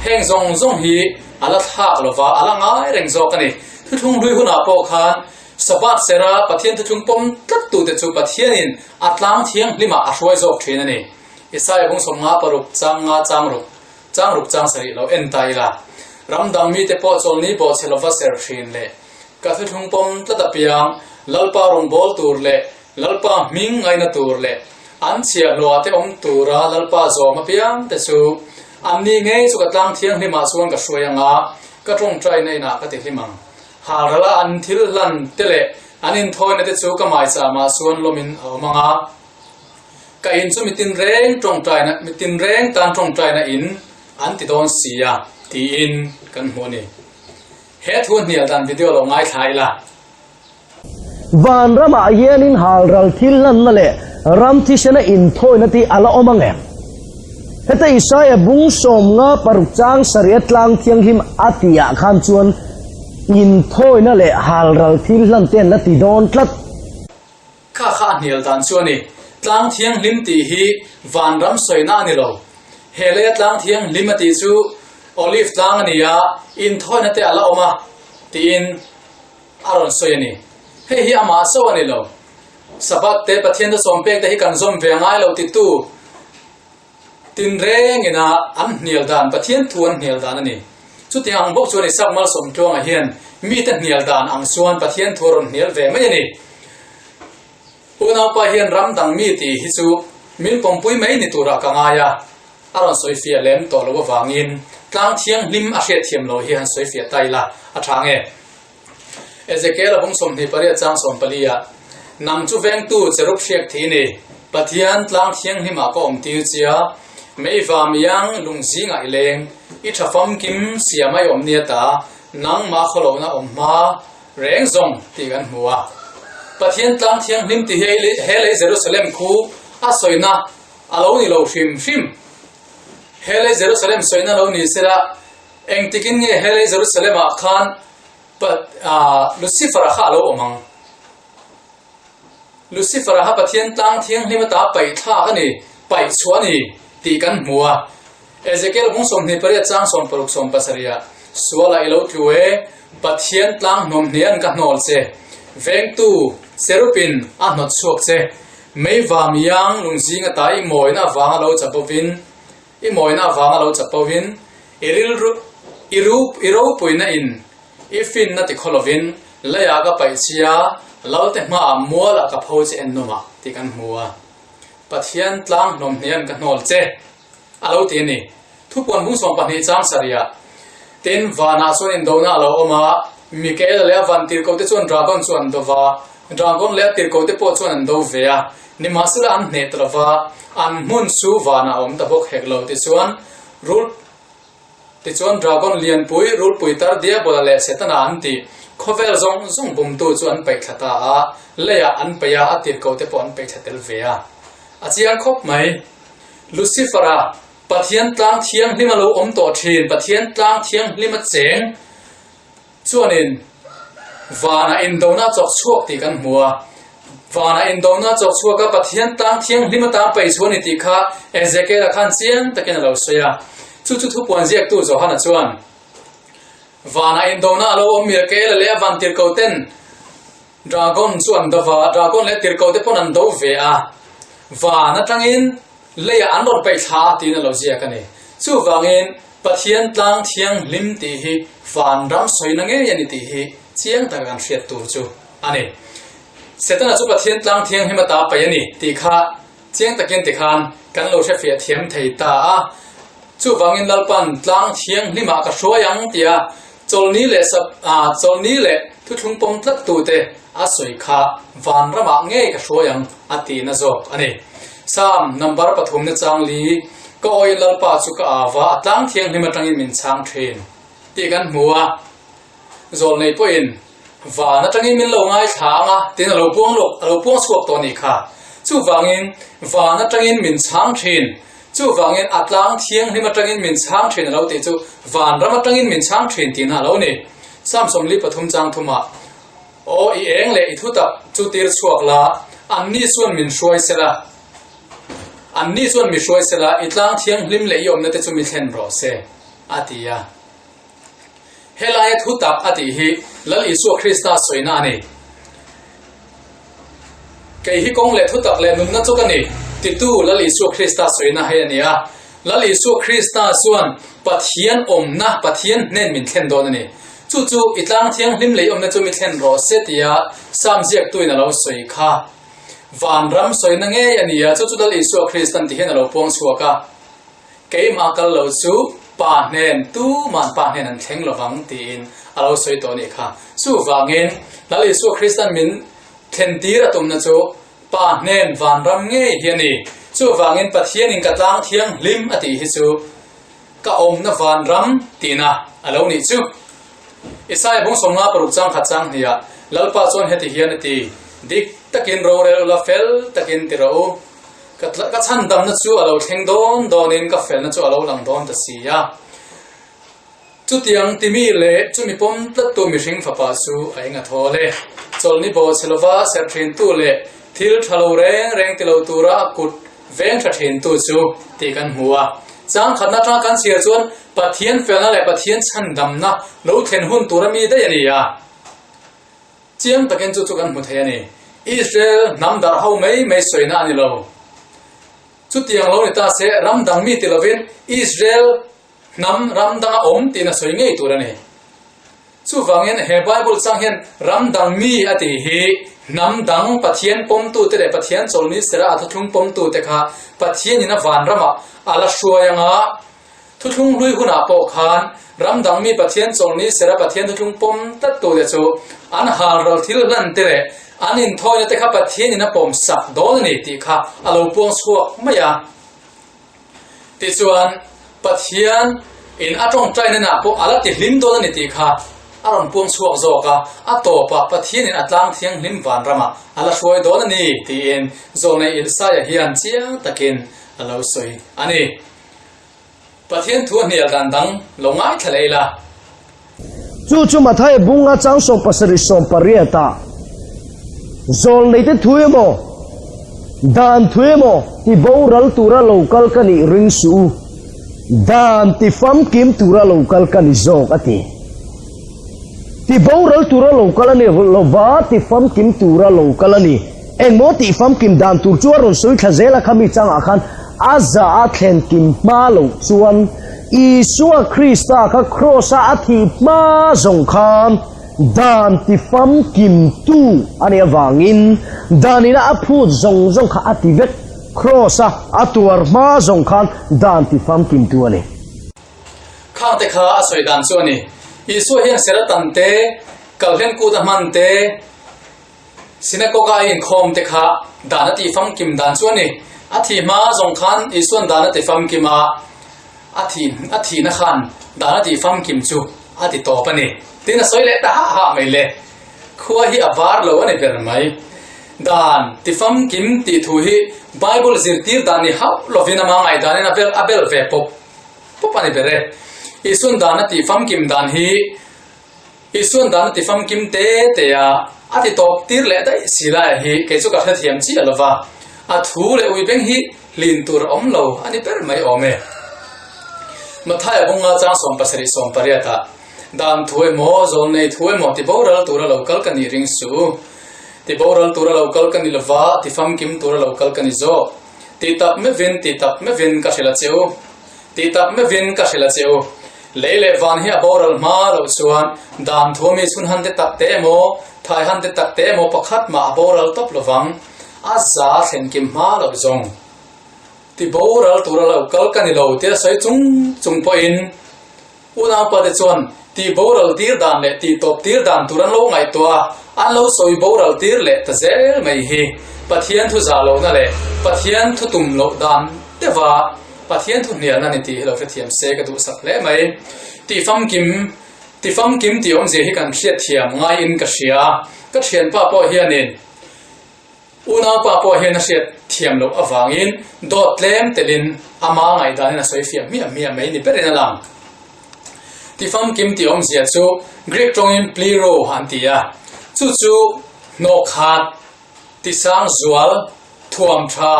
Speaker 1: heng zawng zawng hi a la thlak lo va, a la ngai reng zawk a ni. Thuthlung hlui hunah pawh khan Sabbath sera Pathian thuthlung pawm tlattute chu Pathianin a tlang thianghlimah a hruai zawk thin a ni. Isaiah bung 56 chang nga chang ruk chang ruk chang sarih lo en ta ila, ram dang mite pawh chawlni bawhchhe lova ser thin leh Ka thuthlung pawm tlat apiang Lalpa rawngbâwl tûr leh Lalpa hming ngaina tûr leh an chhiahhlawhah te awm tûra Lalpa zawm apiang te chu anni ngei chu ka tlang thianghlimah chuan ka hruai ang a, ka ṭawngṭaina inah ka ti hlim ang. Halrala an thil hlan te leh an inthawina te chu ka maichâmah chuan lawmin a awm ang a, ka in chu mitin reng ṭawngṭaina mitin reng tân ṭawngṭaina in an ti dâwn si a, tiin kan hmu a ni. He thu hnial dan video lo ngaithla ila.
Speaker 2: Vanramah hianin halral thil hlanna leh ram thisena inthawina tih a la awm ang em? Heta Isaia bung 56 chang sarih a tlang thianghlim a tihah khan chuan inthawina leh halral thil hlan te an la ti dawn tlat.
Speaker 1: Kha kha a hnial dan chu a ni. Tlang thianghlim tih hi vanram sawina a ni lo. He leia tlang thianghlim a tih chu Olive tlang a ni a, inthawina te a la awm a tiin a rawn sawi a ni. Hei hi amah so a ni lo. Sabbath te, Pathian thusawm pek te hi kan zawm ve ngai lo titu tinreng ina an hnial dan, Pathian thu an hnial dan a ni. Chutiang ang bawk chuan Isak Malsawmtluanga hian mite hnial dan ang chuan Pathian thu a rawn hnial ve mai a ni. Unaupa hian ram dang mi tih hi chu min pawmpui mai ni turah ka ngai a, a rawn sawi fiah lem tawh lo avangin tlang thianghlim a hriatthiam lo hi han sawi fiah ta ila a tha nge? Ezekiel a bung 28 chang 14 ah, Nang chu vengtu cherub hriak thih i ni, Pathian tlang thianghlimah ka awm tir chia, meiva miang lung zingah i leng, i tha famkim siam a i awm nia ta, nangmah khawlohna awm hma reng zawng tih kan hmu a. Pathian tlang thianghlim ti hi he lei Jerusalem khu a sawina a lo ni lo hrim hrim. He lei Jerusalem sawina lo ni sela, Engtikin nge he lei Jerusalem-ah khan Lucifer-a kha a lo awm ang? Lucifer-a kha Pathian tlang thianghlim ata paih thlak a ni, paih chhuah a ni tih kan hmu a. Ezekiel bung 28 chang 60 70-ah, Sualah i lo tlu e, Pathian tlang hnawm hnian ka hnawl che, vengtu cherupin a hnawt chhuak che, meiva miang lungzing ata i mawina avanga lo chapovin, I mawina avanga lo chapovin, i rilru, i ru, i ropuina in i finna ti khaw lovin leiah ka paih chia, Lalte hmaah mualah ka pho che en nawmah tih kan hmu a. Pathian tlang hnawm hnian ka hnawl che a lo ti a ni. Thupuan hung 12 chang sarihah, Tin, vanah chuan indona a lo awm a, Mikaela leh a van tirhkohte chuan dragon chu an do va, dragon leh a tirhkohte pawh chuan an do ve a, nimahsela an hneh ta lo va, an hmun chu vanah a awm ta bawk hek lo. Tichuan, rul Tichuan dragon lianpui, rulpui tar Diabola leh Setana an tih, khawvel zawng zawng bumtu chu an paih thla ta a, leiah an paih a, a tirhkohte pawh an paih thla tel ve a. A chiang khawp mai. Lucifer-a Pathian tlang thianghlim a lo awm tawh thin, Pathian tlang thianghlim a cheng chuanin vanah indona a chawk chhuak tih kan hmu a. Vanah indona a chawk chhuak a, Pathian tlang thianghlim atan paih chhuah a ni tih kha Ezekiel-a khan chiang takin a lo sawi a. Chu chu thupuan ziaktu Johana chuan, Vanah indona a lo awm Mikaela leh a vantirhkoten Dragon chu an do va, Dragon leh tirhkote pawn an do ve a, van atangin leiah an rawn paih thla a tiin a lo ziak a ni. Chuvangin Pathian tlang thianghlim tih hi vanram sawina ngei a ni tih hi chiang taka kan hriat tur chu a ni. Setana chu Pathian tlang thianghlim ata paih a ni tih kha chiang takin tikhan kan lo hrefiah thiam thei ta a. Chuvangin Lalpan tlang thianghlimah ka hruai ang tia Chawlni leh sap ah chawlni leh thuthlung pawm tlat tute a sawi kha vanramah ngei ka hruai ang a tihna zawk a ni. Psalm number pathum na chang li, Ka awiin Lalpa chu ka au va, a tlang thianghlim atangin min chhang thin tih kan hmu a. Zawlnei pawhin van atangin min lo ngaithla ang a tiin a lo puang lawk, a lo puang chhuak tawh a nih kha. Chuvangin van atangin min chhang thin Chuvangin a tlang thianghlim atangin min chhang thin a lo tih chu vanram atangin min chhang thin tihna a lo ni. Psalm 43 chang thumah, Aw i eng leh i thutak chu tir chhuak la, anni chuan min hruai sela, anni chuan mi hruai sela, i tlang thianghlim leh i awmna te chu mi thlen rawh se, a ti a. Helaia thutak a tih hi Lal Isua Krista sawina a ni. Kei hi kawng leh thutak leh nunna chu ka ni, titu Lal Isua Krista sawina hei a ni a. Lal Isua Krista chuan Pathian awmna, Pathian hnen min thlen dawn a ni. Chu chu i tlang thianghlim lei awmna chu mi thlen rawh se tia Sam ziaktuin a lo sawi kha. Vanram sawina ngei a ni a, chu chu Lal Isua Kristan ti hian a lo puang chhuak a. Keimah kal lo chu Pa hnen, tuman Pa hnen an thleng lovang tiin a lo sawi tawh a nih kha. Chuvangin Lal Isua Kristan min thlentir a tumna chu Pa hnen vanram ngei hi a ni. Chuvangin Pathianin ka tlang thianghlim a tih hi chu ka awmna vanram tihna a lo nih chu. Isaia bung 56 chang khat chang hniah Lalpa chuan heti hian a ti, Dik takin rorel ula fel takin ti rawh u. Ka ka chhandamna chu a lo thleng dawn dawnin ka felna chu a lo lang dawn ta si a. Chutiang timi leh chumi pawm tlattu mihring fapa chu a eng a thawl e. Chawlhni bawh chhe lova serh thintu leh thil tha lo reng reng ti lo tura a kut veng tha thintu chu tih kan hmu a. Chang khatna atanga kan chhiar chuan Pathian felna leh Pathian chhandamna lo thlen hun tura mi daih a ni a. Chiang takin chu chu kan hmu thei a ni. Israel hnam darh ho mai mai sawina a ni lo. Chutiang lo ni ta se ram dang mi ti lovin Israel Hnam ram danga awm tiin a sawi ngei tur a ni. Chuvangin he Bible chang hian ram dang mi a tih hi hnam dang Pathian pawmtute leh Pathian chawlni sera a thuthlung pawmtute kha Pathianin a vanramah a la hruai anga thuthlung hlui hunah pawh khan ram dang mi Pathian chawlni sera Pathian thuthlung pawm tlattute chu an halral thil hlan te leh an inthawina te kha Pathianin a pawm sak dawn a ni tih kha a lo puang chhuak mai a. Tichuan, Pathian in a tawngtaina nah pawh a la ti hlim dawn a ni tih kha a rawn puang chhuak zawk a, a tawpah Pathian in a tlang thianghlim vanramah a la hruai dawn a ni tiin Zawlnei Isaia hian chiang takin a lo sawi a ni. Pathian thu a hnial dan dang lo ngaithla leh ila.
Speaker 2: Chu chu Mathaia bunga chang 70 18 ah Zawlneite thu emaw, dan thu emaw ti boral tura lo kal ka nih ring suh u, dan ti famkim tura lo kal ka ni zawk a ti. Ti boral tura lo kal a ni lova ti famkim tura lo kal a ni. Engmaw tih famkim dan tur chu a rawn sawi thla zel a khami changah khan a za a thlen kim hma loh chuan Isua Krista kha kraws-a a thih hma zawng khan dan ti famkim tu a nih avangin danina a phut zawng zawng kha a ti vek. Kraws-a a tuar hma zawng khan dan ti famkim tu a ni.
Speaker 1: Khang te kha a sawi dan chu a ni. Isua hian Seratan te, Kalhlen kut a hman te, Synagogue-a a inkhawm te kha dan a tih famkim dan chu a ni. A thih hma zawng khan Isua'n dan a ti famkim a, a thih a thihna khan dan a tih famkim chu a ti tawp a ni. Tin a sawi leh ta hah hah mai le. Khua hi a var lo a ni ber mai. Dan ti famkim tih thu hi Bible zirtir dan ni hauh lovin ama ngaihdanin a bel a bel ve pawp pawp a ni ber e. Isua'n dan a tih famkim dan hi Isuan dan a ti famkim te te a, a ti tawp tir leh daih si lai hi kei chu ka hrethiam chiah lo va, a thu leh ui beng hi hlin tur a awm lo a ni ber mai awm e. Mathaia bunga chang 70 18 ah, Dan thu emaw, zawl nei thu emaw ti boral tura lo kal ka nih ring suh. Ti boral tura lo kal ka ni lova, ti famkim tura lo kal ka ni zawk. Ti tak meuhin, ti tak meuhin ka hrilh a che u. Ti tak meuhin ka hrilh a che u. Lei leh van hi a boral hma loh chuan dan thu mi chhun han te tak te emaw, thai han te tak te emaw pakhat mah a boral tawp lovang. A za thlen kim hma loh zawng. Ti boral tura lo kal ka ni lo tia sawi chung chung pawhin unaupa te chuan ti boral tir dan leh ti tawp tir dan tur an lo ngaihtuah a, an lo sawi boral tir leh ta zel mai hi Pathian thu zah lohna leh Pathian thu tum loh dan deuha Pathian thu hnialna ni tih hi lo hrethiam se ka duhsak hle mai. Tih famkim ti famkim tih awmzia hi kan hriatthiam ngaiin ka hria. Ka thianpa pawh hianin unaupa pawh hian a hriat thiam loh avangin dawt tlem telin ama ngaihdanin a sawi fiah hmiah hmiah mai ni berin a lang. Ti famkim tih awmzia chu Greek tawngin plero an ti a, chu chu hnawhkhat Tisang zual, thuam tha,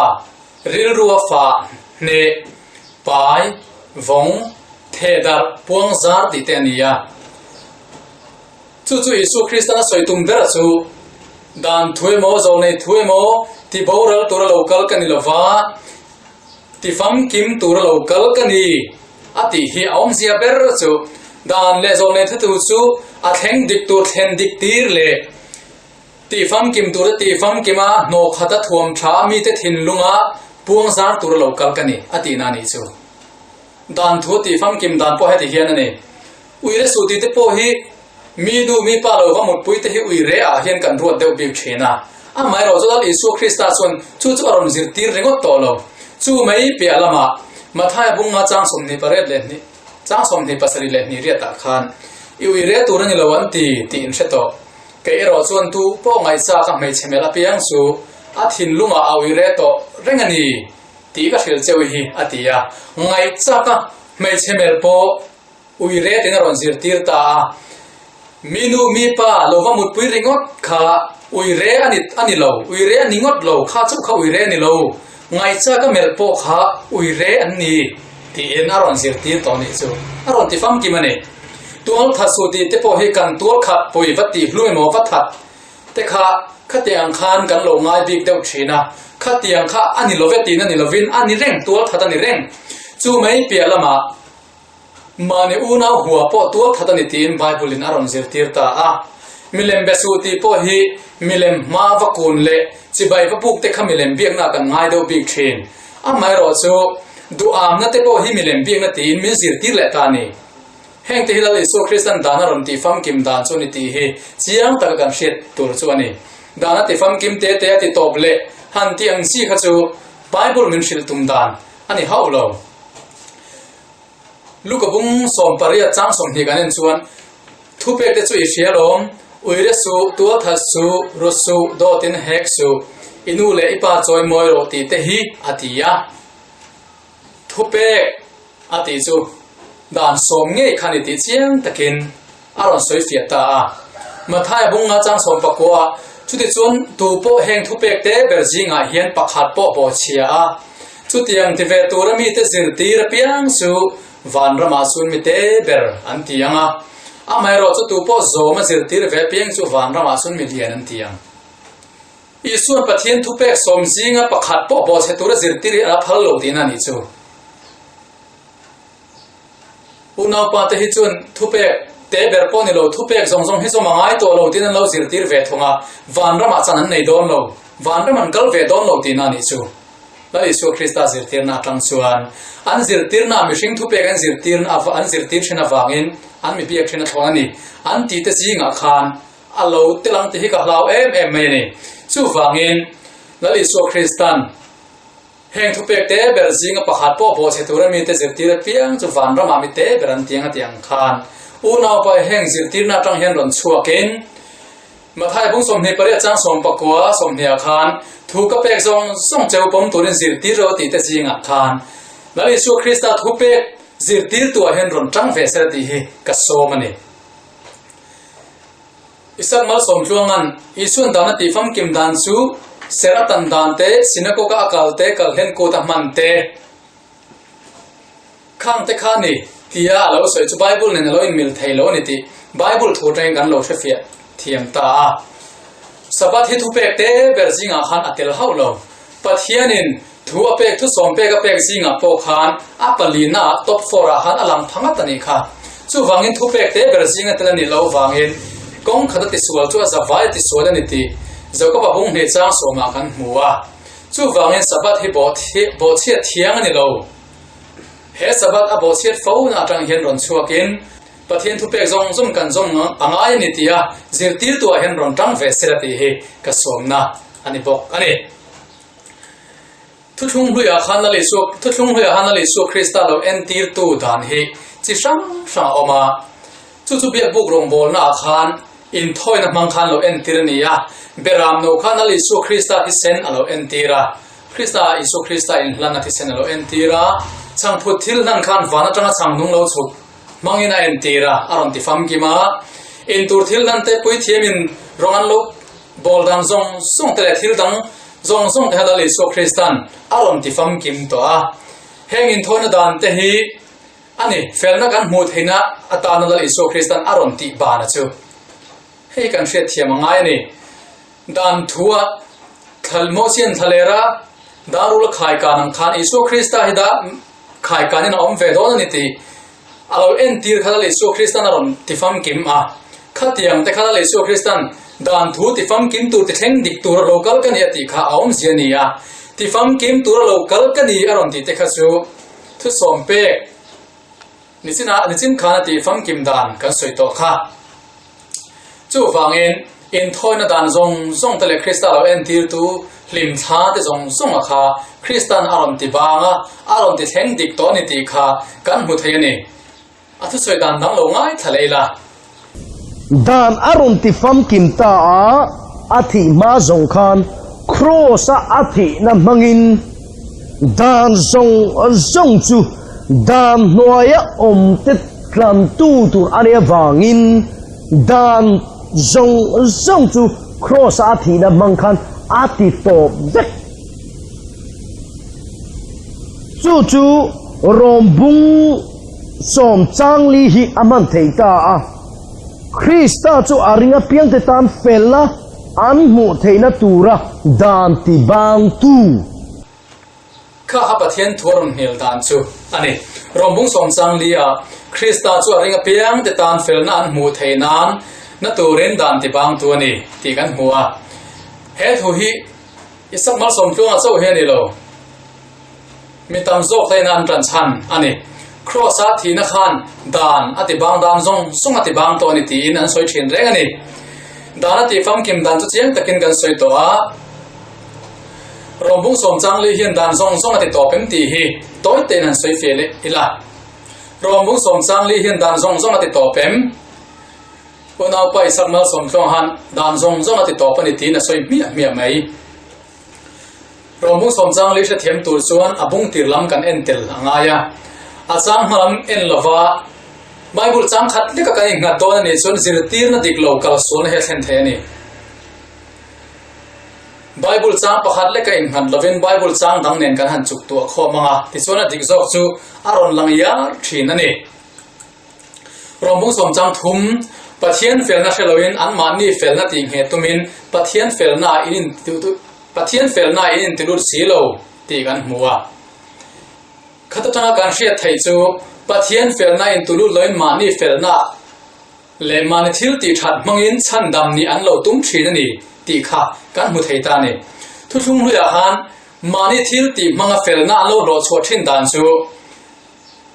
Speaker 1: rilru a fah, hneh, pai, vawng, thehdarh, puang zar tih te a ni a. Chu chu Isua Kristan a sawi tum ber chu, Dan thu emaw, zawlnei thu emaw, ti boral tura lo kal ka ni lova, ti famkim tura lo kal ka ni a tih hi a awmzia ber chu, dan leh zawlnei thutu chu a thleng dik tur thlen dik tir leh, Tih famkim tura tih famkim a, hnawh khat a thuam tha a mite thinlunga puang zar tura lo kal ka ni, a tihna a nih chu. Dan thu tih famkim dan pawh heti hian a ni. Uire suh tih te pawh hi mi nu mi pa lo va mutpui te hi uire ah hian kan ruat deuh bik thin a. Amaherawh chu Lal Isua Krista chuan chu chu a rawn zirtir ringawt tawh lo. Chu mai piah lamah Mathaia bunga chang 28 leh hnih chang 27 leh hnih riatah khan. I ui re tur a ni lo an ti tih in hre tawh. Kei erawh chuan tu pawh ngaihchak a hmeichhe melh apiang chu a thinlungah a ui re tawh reng a ni tih ka hrilh cheu hi, a ti a. Ngaihchak a hmeichhe melh pawh ui re tiin a rawn zirtir ta a. Mi nu mi pa lo va mutpui ringawt kha ui re a ni a ni lo, ui re a ni ngawt lo, kha chauh kha ui re a ni lo. Ngaihchak a melh pawh kha ui re an ni tiin a rawn zirtir tawh nih chu a rawn ti famkim a ni. Tual that suh tih te pawh hi kan tual khat pui va tih hlu emaw va that te kha khatiang khan kan lo ngai bik deuh thin a, khatiang kha a ni love tiin a ni lovin a ni reng, tual that a ni reng. Chu mai piah lamah mahni unau hua pawh tual that a ni tiin Bible in a rawn zirtir ta a. Milem be suh tih pawh hi milem hma va kun leh chibai va buk te kha milem biakna kan ngai deuh bik thin. Amaherawh chu duhamna te pawh hi milem biakna tiin min zirtir leh ta a ni. Heng te hi Lal Isua Kristan dan a rawn tih famkim dan chu a ni tih hi chiang taka kan hriat tur chu a ni. Dan a ti famkim te te a ti tawp leh han tih ang chi kha chu Bible min hrilh tum dan a ni hauh lo. Luka bung 18 chang 20 kan en chuan thupek te chu i hria lawm, Uire suh, tualthat suh, rut suh, dawtin hek suh, i nu leh i pa chawi mawi rawh tih te hi a ti a. Thupek a tih chu dan sawm ngei kha ni tih chiang takin a rawn sawi fiah ta a. Mathaia bunga chang 19 ah chutichuan tu pawh heng thupek te ber zingah hian pakhat pawh bawhchhia a, chutiang ti ve tura mite zirtir apiang chu vanramah chuan mite ber an ti ang a, amaherawh chu tu pawh zawm a zirtir ve apiang chu vanramah chuan mi lian an ti ang. Isuan Pathian thupek sawm zinga pakhat pawh bawhchhe tura zirtir hi a la phal lo tihna a nih chu. Unaupa te hi chuan thupek te ber pawh ni lo, thupek zawng zawng hi zawm a ngai tawh lo tiin an lo zirtir ve thung a, vanramah chan an nei dawn lo, vanram an kal ve dawn lo tihna a nih chu. Lal Isua Krista zirtirna atang chuan an zirtirna mihring thupek an zirtir an zirtir thin avangin an mi biak thin a thlawn a ni. An tihte zingah khan A lo tel ang tih hi ka hlau em em mai a ni. Chuvangin, Lal Isua Kristan heng thupek te ber zinga pakhat pawh bawhchhe tura mite zirtir apiang chu vanramah mi te ber an tiang a tih ang khan unaupa heng zirtirna atang hian rawn chhuakin Mathai bung 28 chang 19 20 ah khan thu ka pek zawng zawng cheu pawm turin zirtir rawh tih te zingah khan Lal Isua Krista thupek zirtirtuah hian rawn tang ve sela tih hi ka sawm a ni. Isak Malsawmtluanga'n Isuan dan a tih famkim dan chu ser a tan dan te, synagogue-a a kal te, kalhlen kut a hman te, khang te kha ni tia a lo sawi chu Bible nen a lo inmil thei lo a ni tih Bible thu atangin kan lo hrefiah thiam ta a. Sabbath hi thupek te ber zingah khan a tel hauh lo. Pathianin thu a pek, thu sawm pek a pek zingah pawh khan a palina top four ah khan a lang pha ngat a nih kha. Chuvangin thu pek te ber zinga tel a nih loh vangin kawng khat a tisual chu a zavai a tisual a ni tih Jakob-a bung hnih chang sawmah kan hmu a. Chuvangin Sabbath hi bawhchhiat thiang a ni lo. He Sabbath a bawhchhiat fo na atang hian rawn chhuakin Pathian thupek zawng zawng kan zawm a ngai a ni tih a zirtirtuah hian rawn tang ve sela tih hi ka sawmna a ni bawk a ni. Thuthlung hluiah khan Lal Isua Thuthlung hluiah khan Lal Isua Krista lo entirtu dan hi chi hrang hrang a awm a. Chu chu biakbuk rawngbawlnaah khan inthawina hmang khan lo entir a ni a. Beram no khan Lal Isua Krista thisen a lo entir a. Krista Isua Krista inhlanna thisen a lo entir a. Chhangphut thil hlan khan van atanga chhang nung lo chhuk hmangin a entir a, a rawn ti famkim a. Intur thil hlan te puithiamin rawng an lo Bawl dan zawng zawng te leh thil dang zawng zawng te kha Lal Isua Kristan a rawn ti famkim tawh a. Heng inthawina dan te hi a ni, felna kan hmuh theihna atana Lal Isua Kristan a rawn tih bana chu hei kan hriatthiam a ngai a ni. Dan thua thla Mosian thlalera darul a khaikan ang khan Isua Krista hi dah khaikanin a awm ve dawn a ni tih A lo entir kha Lal Isua Kristan a rawn ti famkim a. Khatiang te kha Lal Isua Kristan dan thu ti famkim tur ti thleng dik tur a lo kal ka ni a tih kha a awmzia a ni a. Ti famkim tur a lo kal ka ni a rawn tih te kha chu thusawm pek nichinah nichin khan a tih famkim dan kan sawi tawh kha. Chuvangin, inthawina dan zawng zawng te leh Krista lo entirtu hlimthla te zawng zawnga kha Kristan a rawn ti bang a, a rawn ti thleng dik tawh a ni tih kha kan hmu thei a ni. A thusawi dan dang lo ngaithla leh ila.
Speaker 2: Dan a rawn ti famkim ta a, a thih hma zawng khan Kraws-a a thihna hmangin dan zawng zawng chu dan hnuaia awmte tlantu tur a nih avangin dan zawng zawng chu Kraws-a a thihna hmang khan a ti tawp vek. Chu chu Rawmbung sawmchangli hi a hman thei ta a. Krista chu a ring apiangte tan felna an hmuh theihna tura dan tibangtu.
Speaker 1: Kha kha Pathian thu a rawn hmel dan chu a ni. Rawmbung sawmchangli ah Krista chu a ring apiangte tan felna an hmuh theih nan na turin dan tibangtu a ni tih kan hmu a. He thu hi Isak malsawmtluanga chauh hi a ni lo. Mi tam zawk te in an tan chhan a ni. Kraws-a thihna khan dan a ti bang dan zawng zawng a ti bang tawh a ni tiin an sawi thin reng a ni. Dan a tih famkim dan chu chiang takin kan sawi tawh a. Rawmbung sawmchangli hian dan zawng zawng a ti tawp em tih hi tawi tein han sawi feh leh ila. Rawmbung sawmchangli hian dan zawng zawng a ti tawp em? Unaupa Isak Malsawmtluang han dan zawng zawng a ti tawp a ni tiin a sawi hmiah hmiah mai. Rawmbung sawmchang lei hrethiam tur chuan a bung tir lam kan en tel a ngai a. A chang hma lam en lova Bible chang khat leka kan innghat dawn a nih chuan zirtirna dik lo kal sualna hi a thlen thei a ni. Bible chang pakhat leka innghat lovin Bible chang dang nen kan han chuk tuah khawm ang a, tichuan a dik zawk chu a rawn lang iar thin a ni. Rawmbung sawmchang thum, Pathian felna hre loin anmahni felna tih ngheh tumin Pathian felna in Pathian felna in intilut si lo tih kan hmu a. Khat atanga kan hriat theih chu Pathian felna intulut loin mahni felna leh mahni thil tih that hmangin chhandam nih an lo tum thin a ni tih kha kan hmu thei ta a ni. Thuthlung hluiah khan mahni thil tih hmanga felna an lo hlawhchhuah thin dan chu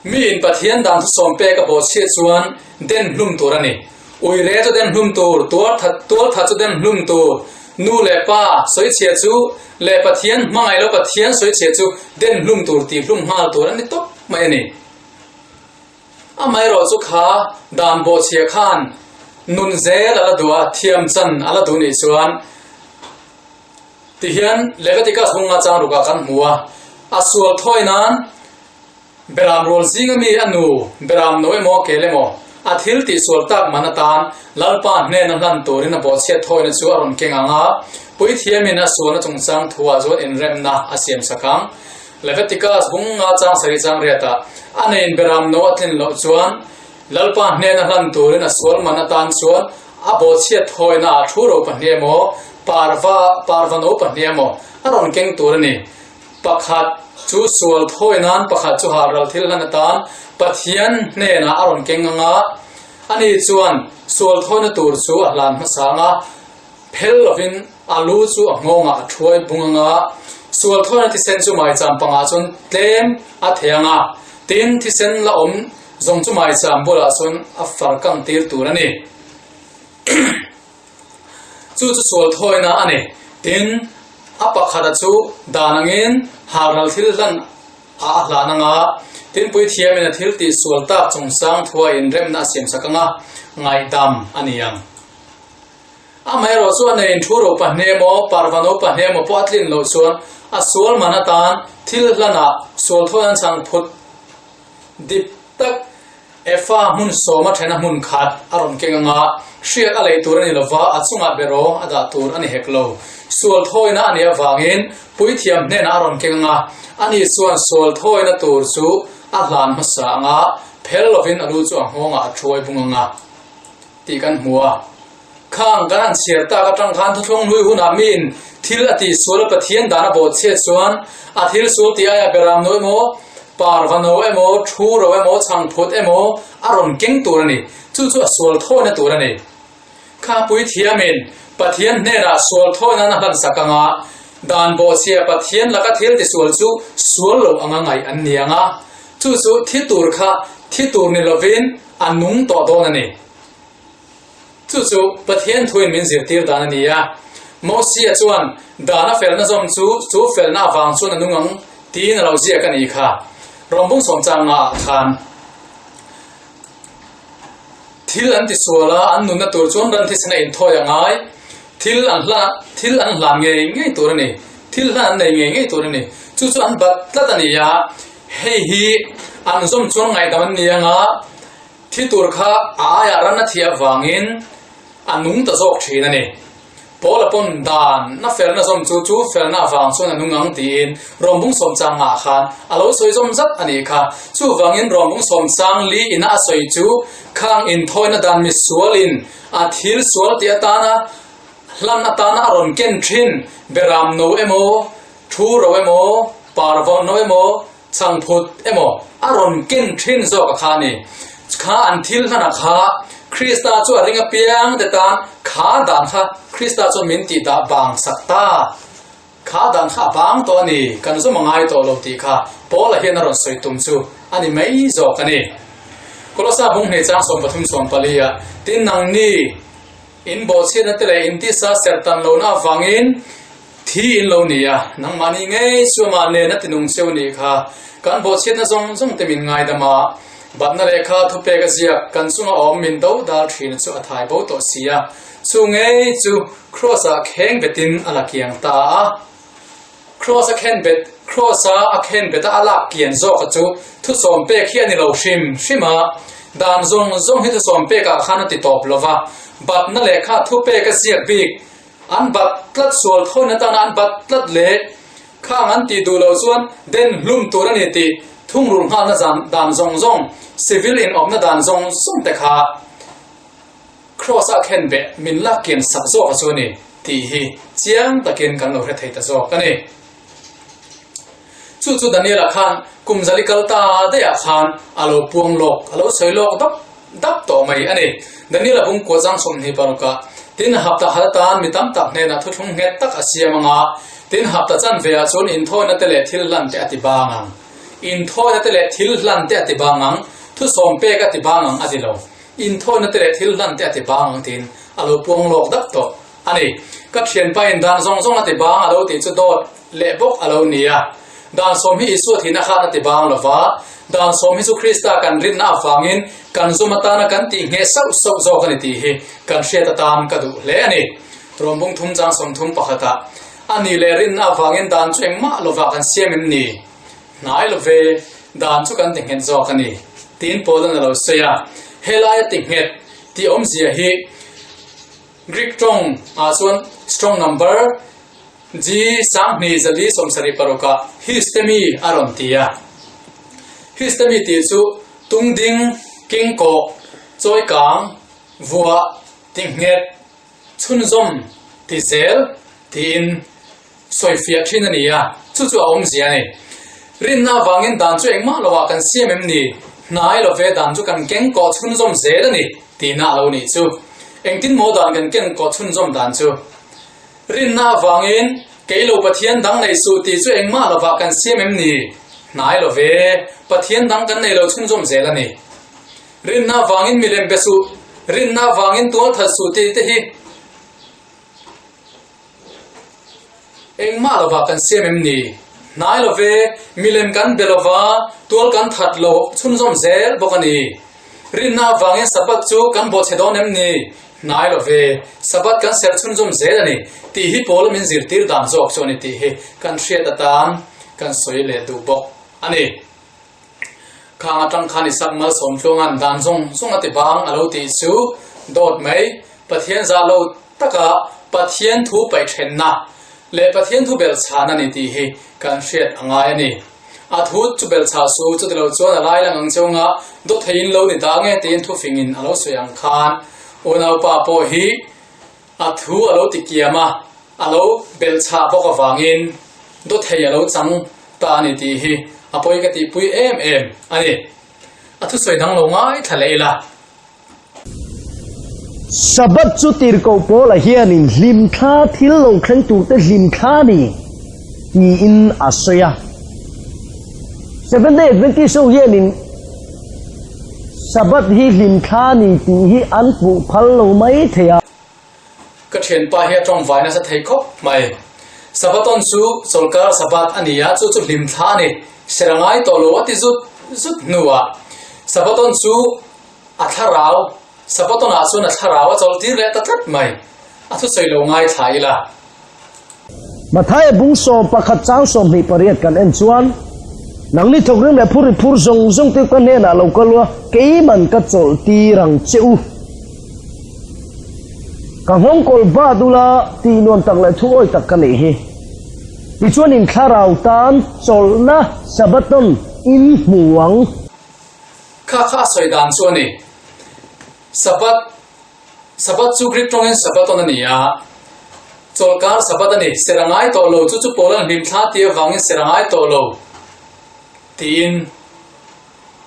Speaker 1: Mi in Pathian dan thusawm pek a bawhchhiah chuan den hlum tur a ni. Ui re chu den hlum tur, tuar that tual that chu den hlum tur, nu leh pa sawichhiah chu leh Pathian hmangaih lo Pathian sawichhiah chu den hlum tur tih hlum nghal tur a ni tawp mai a ni. Amaherawh chu kha dan bawhchhiah khan nun zel a la duh a, thiam chan a la duh nih chuan tihian Leviticus hunga chang rukah kan hmu a, a sual thawi nan Beram rual zinga mi a nu, beram no emaw kel emaw, a thil tihsual tak man atan Lalpa hnena hlan turin a bawhchhiat thawina chu a rawn keng ang a, puithiamin a sualna chungchang thuah chuan inremna a siam sak ang. Leviticus bung nga chang sarih chang riatah a neiin beram no a tlin loh chuan Lalpa hnena hlan turin a sual man atan chuan a bawhchhiat thawina ah thu ro pahnih emaw, parva parva no pahnih emaw a rawn keng tur a ni. Pakhat chu sual thawi nan, pakhat chu hahral thil hlan atan Pathian hnenah a rawn keng ang a, ani chuan sual thawina tur chu a hlan hmasa ang a, phel lovin a lu chu a nghawngah a thuai bung ang a, sual thawina thisen chu maicham pangah chuan tlem a thei ang a, tin thisen la awm zawng chu maicham bulah chuan a far kang tir tur a ni. Chu chu sual thawina a ni. Tin, a pakhata chu dan angin halral thil hlan ah a hlan anga, tin puithiamin a thil tih sual tak chungchang thua inremna a siamsak anga ngaihdam a ni ang. Amaherawh chu a neiin thu ro pahnih emaw, parva no pahnih emaw pawh a tlin loh chuan a sual man atan thil hlanah sual thawin an chhang phut dip tak Efa hmun sawma thena hmun khat a rawn keng anga hriak a lei tur a ni lova, a chungah beraw a dah tur a ni hek lo. Sual thawina a nih avangin puithiam hnenah a rawn keng anga, ani chuan sual thawina tur chu a hlan hmasa anga, phel lovin a lu chu a nghawngah a thuai bung anga tih kan hmu a. Khang kan han chhiar tak atang khan thuthlung hlui hunah miin thil a tihsual a Pathian dan a bawhchhiat chuan a thil sual tih aia beram no emaw, parva no emaw, thu ro emaw, chhangphut emaw a rawn keng tur a ni. Chu chu a sual thawina tur a ni. Kha puithiamin Pathian hnenah sual thawina a hlansak anga dan bawhchhia Pathian laka thil tisual chu sual lo anga ngaih an ni ang a, chu chu thi tur kha thi tur ni lovin a nung tawh dawn a ni. Chu chu Pathian thuin min zirtir dan a ni a. Mosia chuan dan a felna zawm chu chu felna avang chuan a nung ang tiin a lo ziak a nih kha. Rawngbung sawmchang ngaah khan. Thil an tisual a, an nunna tur chuan ran thisen a inthawi a ngai. Thil an hla, thil an hlan ngei ngei tur a ni. Thil hlan an nei ngei ngei tur a ni. Chu chu an bat tlat a ni a, hei hi an zawm chuan ngaihdam an ni anga thi tur kha a aiah ran a thih avangin a nung ta zawk thin a ni. Paula pawn dan na felna zawm chu chu felna avang chuan a nung ang tiin Rawmbung Sawmchangah khan a lo sawi zawm zat a nih kha. Chuvangin Rawmbung Sawmchang li ina a sawi chu khang inthawina dan misualin a thil sual tih atana hlan atana a rawn ken thin beram no emaw, thu ro emaw, parvawn no emaw, chhangphut emaw a rawn ken thin zawk a kha a ni. Kha an thil hlan a kha Krista chu a ring apiang te tan kha dan kha Krista chuan min tih dah bang sak ta. Kha dan kha a bang tawh a ni, kan zawm a ngai tawh lo tih kha Paula hian a rawn sawi tum chu a ni mai zawk a ni. Kolosa bung hnih chang 13 14 ah, Tin nangni in bawhchhiatna te leh in tisa serhtan lohna avangin Thi in lo ni a, nangmahni ngei chu amah nen a tinung cheu nih kha. Kan bawhchhiatna zawng zawng te min ngaidam a, batna lehkha thupek a ziak kan chunga awm min do dal thin chu a thai bo tawh si a, chu ngei chu Kraws ah kheng betin a la kiang ta a. Kraws a khen bet, Kraws a a khen bet a a lak kian zawk a chu thusawm pek hi a ni lo hrim hrim a, dan zawng zawng hi thusawm pek ah khan a ti tawp lo va, batna lehkha thupek a ziak bik An bat tlat sual thawn atana an bat tlat leh khang an tih duh loh chuan den hlum tur a ni tih thungrulh nghalna zan dan zawng zawng, civil inawmna dan zawng zawng te kha Kraws ah khen beh min lak kian sak zawk a chu a ni tih hi chiang takin kan lo hre thei ta zawk a ni. Chu chu Daniel-a khan kum zali kal ta daih ah khan a lo puang lawk, a lo sawi lawk dap dap tawh mai a ni. Daniel-a bungkua chang 26 ah, Tin, hapta khat atan mi tam tak hnenah thuthlung nghet tak a siam ang a, tin, hapta chanve ah chuan inthawina te leh thil hlan te a ti bang ang. Inthawina te leh thil hlan te a ti bang ang, thusawm pek a ti bang ang a ti lo. Inthawina te leh thil hlan te a ti bang ang tiin a lo puang lawk dap tawh. A ni, ka thianpa in dan zawng zawng a ti bang a lo tih chu dawt leh bawk a lo ni a. Dan sawm hi Isua thihna khan a ti bang lo va, dan sawm hi chu Krista kan rinna avangin kan zum atana kan tih ngheh sauh sauh zawk a ni tih hi kan hriat atan ka duh hle a ni. Rawmbung thum chang 30 pakhatah, A nih leh rinna avangin dan chu engmah lovah kan siam em ni? Hnai lo ve, dan chu kan ti nghet zawk a ni, tiin Paula'n a lo sawi a. Helaia ti nghet tih awmzia hi, Greek tawng ah chuan strong number G 2476 ah histemi a rawn ti a. Histemi tih chu tungding, kengkawh, chawikang, vuah, tinghet, chhunzawm, tizel tiin sawifiah thin a ni a, chu chu a awmzia a ni. Rinna avangin dan chu engmah lovah kan siam em ni? Hnai love dan chu kan kengkawh chhunzawm zel a ni tihna a lo nih chu. Engtin maw dan kan kenkawh chhunzawm dan chu? Rinna avangin kei lo Pathian dang nei suh tih chu engmah lovah kan siam em ni? Hnai love Pathian dang kan nei lo chhunzawm zel a ni. Rinna avangin milem be suh, rinna avangin tualthat suh tih te hi Engmah lovah kan siam em ni? Hnai lo ve, milem kan be lova, tual kan that lo chhunzawm zel bawk a ni. Rinna avangin Sabbath chu kan bawhchhe dawn em ni? Hnai lo ve, Sabbath kan serh chhunzawm zel a ni tih hi Paula min zirtir dan zawk chu a ni tih hi kan hriat atan kan sawi leh duh bawk a ni. Khang atang khan Isak Malsawmtluanga'n dan zawng zawng a ti bang a lo tih chu dawt mai, Pathian zah lo taka Pathian thu paih thenna leh Pathian thu belhchhan a ni tih hi kan hriat a ngai a ni. A thu chu belhchhah su, chuti lo chuan a lai lang ang chunga dawt theiin lo ni ta nge tiin thufingin a lo sawi ang khan unaupa pawh hi A thu a lo ti kiam a, a lo belhchhah bawk avangin dawthei a lo chang ta a ni tih hi a pawi ka tihpui em em a ni. A thusawi dang lo ngaithla leh ila.
Speaker 2: Sabbath chu tirhkoh Paula hianin hlimthla thil lo thleng turte hlimthla a ni tiin a sawi a. Seventh-day Adventist ho hianin Sabbath hi hlimthla a ni tih hi an hmuh phal lo mai thei a.
Speaker 1: Ka thianpa hi a tawngvai nasa thei khawp mai. Sabbaton chu chawlkar Sabbath a ni a, chu chu hlimthla a ni. Ser a ngai tawh lo a ti zut zut hnuah Sabbaton chu a thlarau. Sabaton-ah chuan a thlarau a chawlhtir leh ta tlat mai. A thusawi lo ngaithla ila.
Speaker 2: Mathaia bung 11 chang 28 kan en chuan, Nangni thawkrim leh phur ri phur zawng zawng te ka hnenah lo kal u a, keiman ka chawlhtir ang che u. Ka nghawng kawl bat ula tih nuam tak leh thu awi tak ka neih hi. Tichuan in thlarau tan chawlhna Sabbaton in hmu ang.
Speaker 1: Kha kha a sawi dan chu a ni. Sabbath Sabbath chu Greek tawngin Sabbaton a ni a, chawlhkar Sabbath a ni. Ser a ngai tawh lo, chu chu Paula'n hlimthla tih avangin ser a ngai tawh lo tiin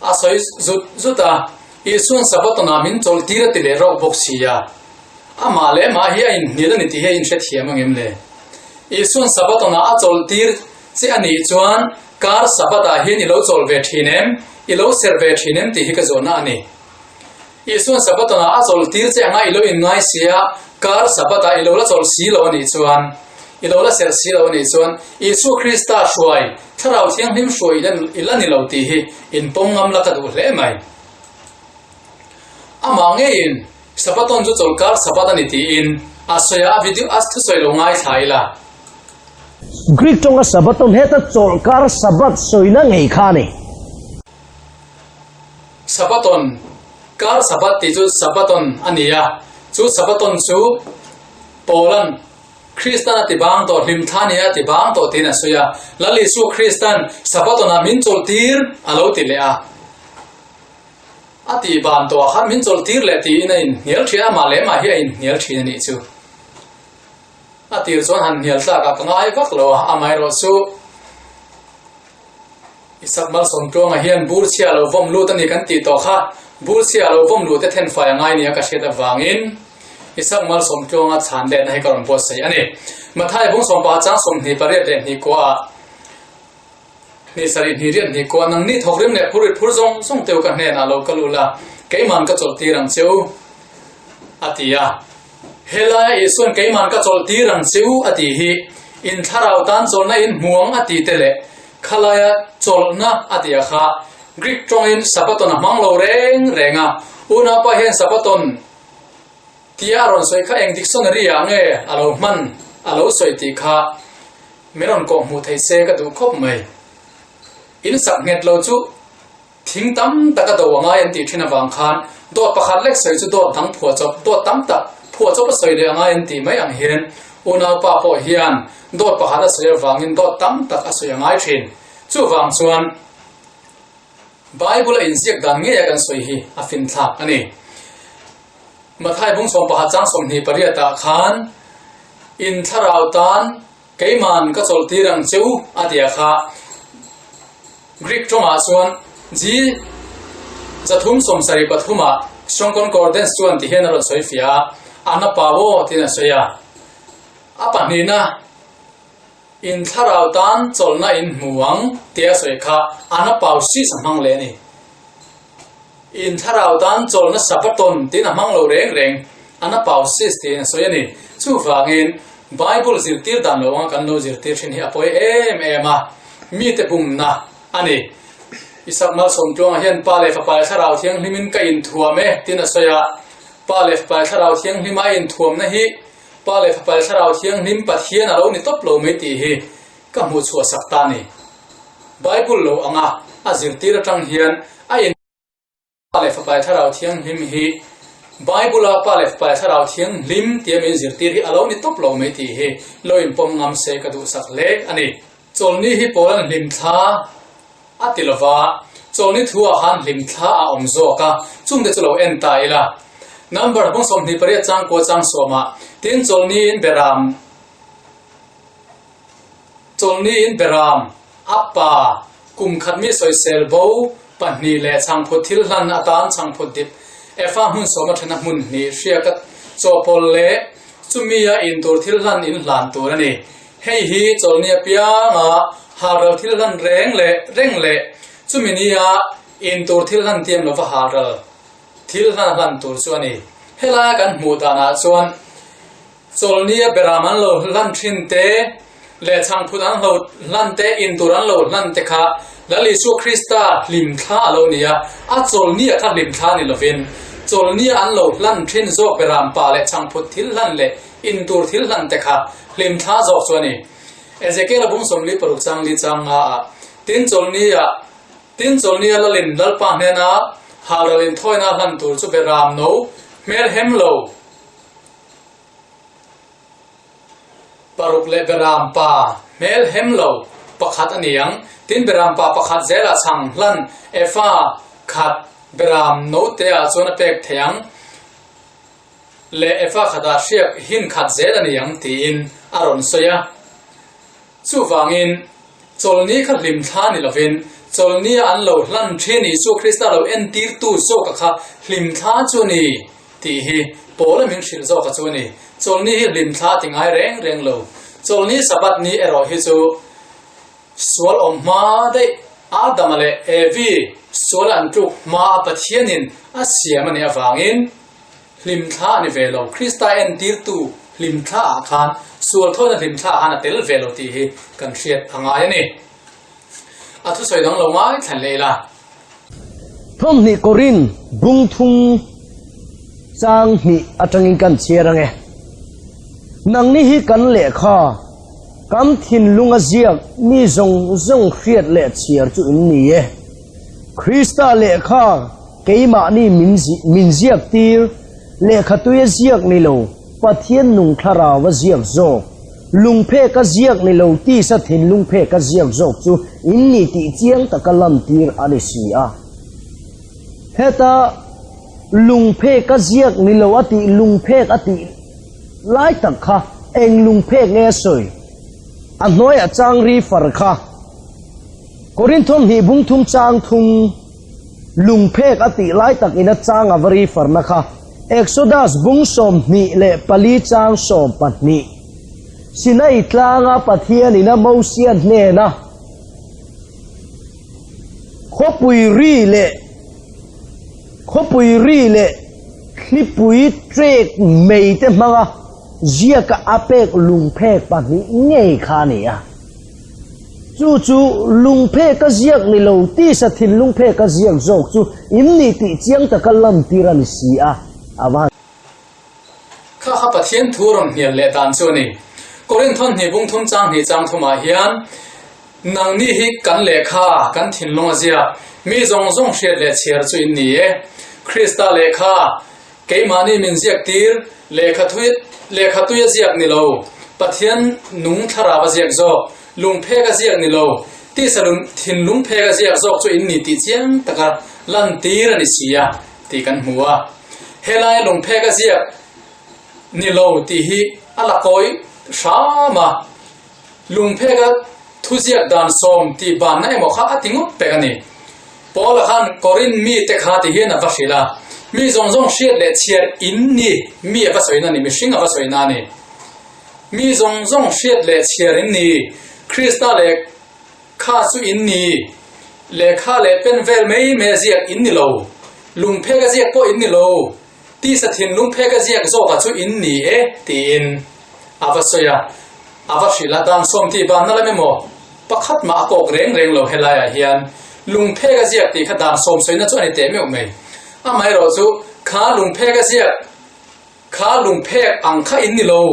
Speaker 1: a sawi zut zut a. Isua'n Sabbatonah min chawlhtir a ti leh rauh bawk si a, amah leh amah hi a inhnial a ni tih hi a inhrethiam ang em le? Isua'n Sabbatonah a chawlhtir che a nih chuan kar Sabbath-ah hian i lo chawl ve thin em? I lo serh ve thin em tih hi ka zawhna a ni. Isua'n Sabbath-ah a chawlhtir che anga i lo inngai si a, kar Sabbath-ah i lo la chawlh si lo a nih chuan, i lo la serh si lo a nih chuan, Isua Krista hruai, Thlarau Thianghlim hruai i la ni lo tih hi inpawm ngam la ka duh hle mai. Amah ngeiin Sabbaton chu chawlhkar Sabbath a ni tiin a sawi a, a video a thusawi lo ngaithla ila.
Speaker 2: Greek tawnga Sabbaton heta chawlhkar Sabbath sawina ngei kha a ni.
Speaker 1: Sabaton, Kar Sabbath tih chu Sabaton a ni a, chu Sabaton chu Paula'n Kristan a ti bang tawh, hlimthla nia a ti bang tawh tiin a sawi a. Lal Isua Kristan Sabatonah min chawlhtir a lo ti leh a. A tih ban tawhah khan min chawlhtir leh tiin a inhnial thin a, amah leh amah hi a inhnial thin a nih chu. A tir chuan han hnial tlakah ka ngai vak lo a, amaherawh chu Isak Malsawmtluanga hian bur chhia a lo vawm lut a ni kan tih tawh kha, bur chhia a lo vawm luh te thenfai a ngai nia ka hriat avangin Isak Malsawmtluanga chhan lehna hi ka rawn buatsaih a ni. Mathai bung sawmpa chang 28 leh hnih kuaah hnih sarih hnih riat hnih kuah nangni thawkrim leh phur rit phur zawng zawng teu ka hnenah lo kal ula keiman ka chawlhtir ang che u a ti a. Helaia Isua'n keiman ka chawlhtir ang che u a tih hi in thlarau tan chawlhna in hmuang a tih te leh Khalaia chawlhna a ti a kha Greek tawngin Sabaton a hmang lo reng reng a, unaupa hian Sabaton tia a rawn sawi kha eng dictionary ah nge a lo hman a lo sawi tih kha min rawn kawh hmuh thei se ka duh khawp mai. In sak nghet lo chu thing tam tak a do a ngai an tih thin avang khan dawt pakhat lek sawi chu dawt dang phuah chawp dawt tam tak phuah chawp a sawi leh a ngai an tih mai ang hian unaupa pawh hian Dawt pakhat a sawi avangin dawt tam tak a sawi a ngai thin. Chuvang chuan Bible a inziak dan ngeia kan sawi hi a finthlak a ni. Mathai bung 11 chang 28 ah khan in thlarau tan keiman ka chawlhtir ang che u a ti a kha. Greek tawngah chuan G 373 ah Strong Concordance chuan ti hian a rawn sawi fiah a, Anapao tiin a sawi a. A pahnihna, In thlarau tan chawlhna in hmu ang tia sawi kha anapausis a hmang leh a ni. In thlarau tan chawlhna sabaton tiin a hmang lo reng reng, anapausis tiin a sawi a ni. Chuvangin, Bible zirtir dan lo anga kan lo zirtir thin hi a pawi em em a, mite bumna a ni. Isak Malsawmtluanga hian Pa leh Fapa leh Thlarau Thianghlimin ka inthuam e tiin a sawi a, Pa leh Fapa leh Thlarau Thianghlima a inthuamna hi Pa leh Fapa leh Thlarau Thianghlim Pathian a lo ni tawp lo mai tih hi ka hmuh chhuah sak ta a ni. Bible lo anga a zirtir atang hian a in Pa leh Fapa leh Thlarau Thianghlim hi Bible a Pa leh Fapa leh Thlarau Thianghlim tia min zirtir hi a lo ni tawp lo mai tih hi lo inpawm ngam se ka duhsak hle a ni. Chawlni hi Paula'n hlimthla a ti lova, chawlni thu-ah khan hlimthla a awm zawk a, chungte chu lo en ta ila. Number bung 28 chang kua chang sawmah, tin chawlniin beram, chawlniin beram, a pa, kum khat mi sawisel bo, pahnih leh chhangphut thil hlan atan chhangphut dip, efa hmun sawma thena hmun hnih hriaka chawhpawlh leh chumia intur thil hlan inhlan tur a ni. Hei hi chawlni apianga halral thil hlan reng leh reng leh chumi nia intur thil hlan tiam lova halral thil hlan hlan tur chu a ni. Helaia kan hmuh danah chuan chawlnia beram an lo hlan thin te leh chhangphut an lo hlan te, intur an lo hlan te kha Lal Isua Krista hlimthla a lo ni a, a chawlnia kha hlimthla ni lovin. Chawlhnia an lo hlan thin zawk beram pa leh chhangphut thil hlan leh intur thil hlan te kha hlimthla zawk chu a ni. Ezekiel-a bung 46 chang li chang nga ah, Tin chawlhnia Tin chawlhnia lalin Lalpa hnena halral inthawina hlan tur chu beram no hmel hem lo Paruk leh beram pa hmel hem lo pakhat a ni ang. Tin beram pa pakhat zelah chhang hlan efa khat beram note ah chuan a pek thei ang leh efa khatah hriak hin khat zel a ni ang tiin a rawn sawi a. Chuvangin, chawlhni kha hlim thla ni lovin, chawlhnia an lo hlan thin Isua Krista lo entirtu zawka kha hlim thla chu a ni tih hi Paula min hrilh zawka chu a ni. Chawlhni hi hlim thla a ti ngai reng reng lo. Chawlhni Sabbath ni erawh hi chu sual awm hma daih Adama leh Evi suala an tluk hmaa Pathianin a siam a nih avangin, Hlimthla a ni ve lo. Krista entirtu hlimthla ah khan sualthawina hlimthla ah khan a tel ve lo tih hi kan hriat a ngai a ni. A thusawi dang lo ngai thlan leh ila.
Speaker 2: Thawmhnih Korin bung thung chang hnih atangin kan chhiar ang e. Nangni hi kan lehkha, kan thinlunga ziak mi zawng zawng hriat leh chhiar chu in ni e. Krista lehkha Keimahni min min ziak tir, lehkha tui a ziak ni lo, Pathian nung thlarau a ziak zawk, lungphek a ziak ni lo, tisa thinlungphek a ziak zawk chu in ni tih chiang taka lantir a ni si a. Heta lungphek a ziak ni lo a tih lungphek a tih lai tak kha eng lungphek nge a sawi? A hnuaiah chang ri far kha Korinth hnih bung thum chang thum. Lungphek a tih lai tak in a chang a va ri farna kha Exodus bung 24 chang 12 Sinai tlanga Pathian in a Mosia hnena khawpui ri leh khawpui ri leh thlipui trek mei te hmanga ziaka a pek lungphek pahnih ngei kha a ni a. Chu chu lungphek a ziak ni lo, tisa thinlungphek a ziak zawk chu in ni tih chiang taka lantir a ni si a, a va han.
Speaker 1: Kha kha Pathian thu rawn hnial leh dan chu a ni. Korinthon hnih bung thum chang hnih chang thumah hian, Nangni hi kan lehkha, kan thinlung a ziak, mi zawng zawng hriat leh chhiar chu in ni e. Krista lehkha, Keimahni min ziak tir, lehkha thui, lehkha tui a ziak ni lo, Pathian nung thlarau a ziak zawk, lungphek a ziak ni lo, tisa lung, thinlungphek a ziak zawk chu in ni tih chiang taka lantir a ni si a, tih kan hmu a. Helaia lungphek a ziak ni lo tih hi a la kawi hram a, lungphek a thuziak dan sawm tih banna emaw kha a ti ngawt pek a ni. Paula khan Korin mite kha ti hian a va hrilh a, Mi zawng zawng hriat leh chhiar in ni, mi a va sawina a ni, mihring a va sawina a ni. Mi zawng zawng hriat leh chhiar in ni, Krista leh kha chu in ni, lehkha leh pen vel mai mai a ziak in ni lo, lungphek a ziak pawh in ni lo, tisa thinlungphek a ziak zawka chu in ni e, tiin a va sawi a, a va hrilh a, dan sawm tih banna lam emaw? Pakhat mah a kawk reng reng lo helaiah hian lungphek a ziak tih kha dan sawmsawina chu a ni teh meuh mai. Amaherawh chu kha lungphek a ziak kha lungphek ang kha in ni lo,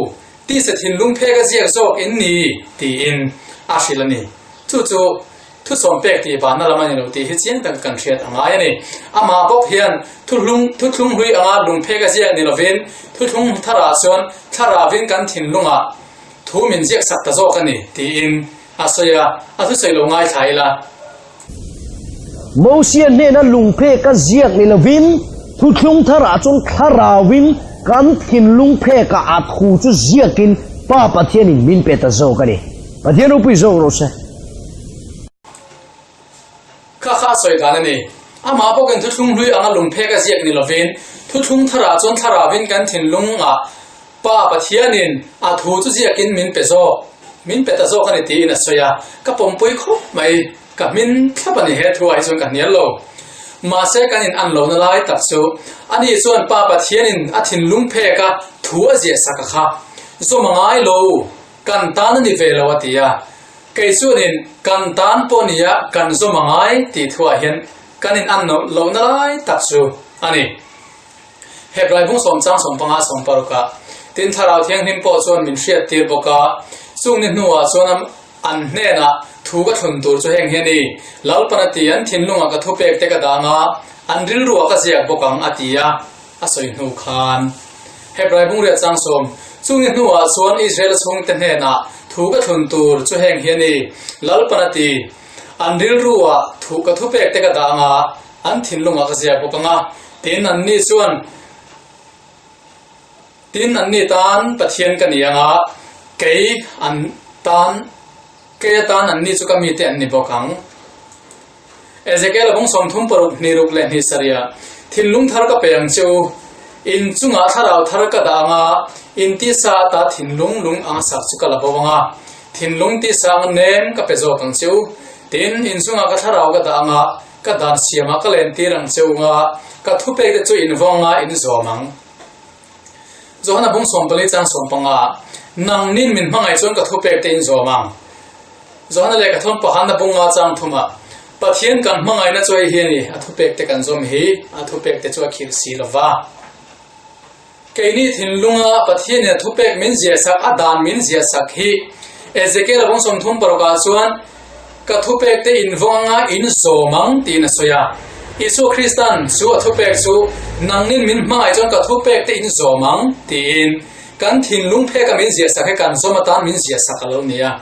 Speaker 1: tisa thinlungphek a ziak zawk in ni tiin a hrilh a ni. Chu chu thusawm pek tih vanna lam a ni lo tih hi chiang taka kan hriat a ngai a ni. Amah bawk hian thuthlung thuthlung hlui anga lungphek a ziak ni lovin thuthlung tharah chuan thlaravin kan thinlungah Thu min ziak sak ta zawk a ni, tiin a sawi a, a thusawi lo ngaithla ila.
Speaker 2: Mosia hnena lungphek a ziak ni lovin, thuthlung tharah chuan thlarauin kan thinlungphekah a thu chu ziakin Pa Pathianin min pe ta zawk a ni. Pathian ropui zawk rawh se.
Speaker 1: Kha kha a sawi dan a ni. Amah bawkin thuthlung hlui anga lungphek a ziak ni lovin, thuthlung tharah chuan thlaravin kan thinlungah Pa Pathianin a thu chu ziakin min pe zawk, min pe ta zawk a ni tiin a sawi a, ka pawmpui khawp mai, ka hmin thlap a ni he thu ah hi chuan ka hnial lo. Mahse kan in an lohna lai tak chu ani chuan Pa Pathianin a thinlung phek a thu a ziah sak a kha zawm a ngai lo, kan tan a ni ve lo a ti a, kei chuanin kan tan pawh nia kan zawm a ngai tih thuah hian kan in an lohna lai tak chu a ni. Hebrai bung sawmchang sawmpanga sawmparukah tin Thlarau Thianghlim pawh chuan min hriattir bawk a, chung ni hnuah chuan an hnenah thu ka thlun tur chu heng hi a ni, Lalpan a ti, an thinlungah ka thupek te ka dang a, an rilruah ka ziak bawk ang a ti a, a sawi hnu khan. Hebrai bung riat chang sawm, chung ni hnuah chuan Israel chhungte hnenah thu ka thlun tur chu heng hi a ni, Lalpan a ti, an rilruah thu ka thupek te ka dang a, An thinlungah ka ziak bawk ang a, tin anni chuan, Tin anni tan Pathian ka ni ang a, kei an tan, kei atan anni chu ka mite an ni bawk ang. Ezekiel a bung 36 hniruk leh hnih sarih thinlung thar ka pe ang che u, in chungah thlarau thar ka dah ang a, in tisa ata thinlung lung ang sak chu ka la bo ang a, thinlung tisa ang nem ka pe zawk ang che u, tin in chungah ka thlarau ka dah ang a, Ka dan siamah ka lentir ang che unga, ka thupek te chu in vawnga in zawm ang. Johana bung 14 chang 15, Nangnin min hmangaih chuan ka thupek te in zawm ang. Johana lehkha thawn pahana bunga chang thumah, Pathian kan hmangaihna chu hei hi a ni, a thupek te kan zawm hi, a thupek te chu a khirh si lova. Keini thinlunga Pathianin a thupek min ziahsak, a dan min ziahsak hi Ezekiel bung 36 ah chuan ka thupek te in vawng anga in zawm ang tiin a sawi a. Isua Kristan chu a thupek chu nangnin min hmangaih chuan ka thupek te in zawm ang tiin kan thinlung pheka min ziahsak hi kan zawm atan min ziahsak a lo ni a.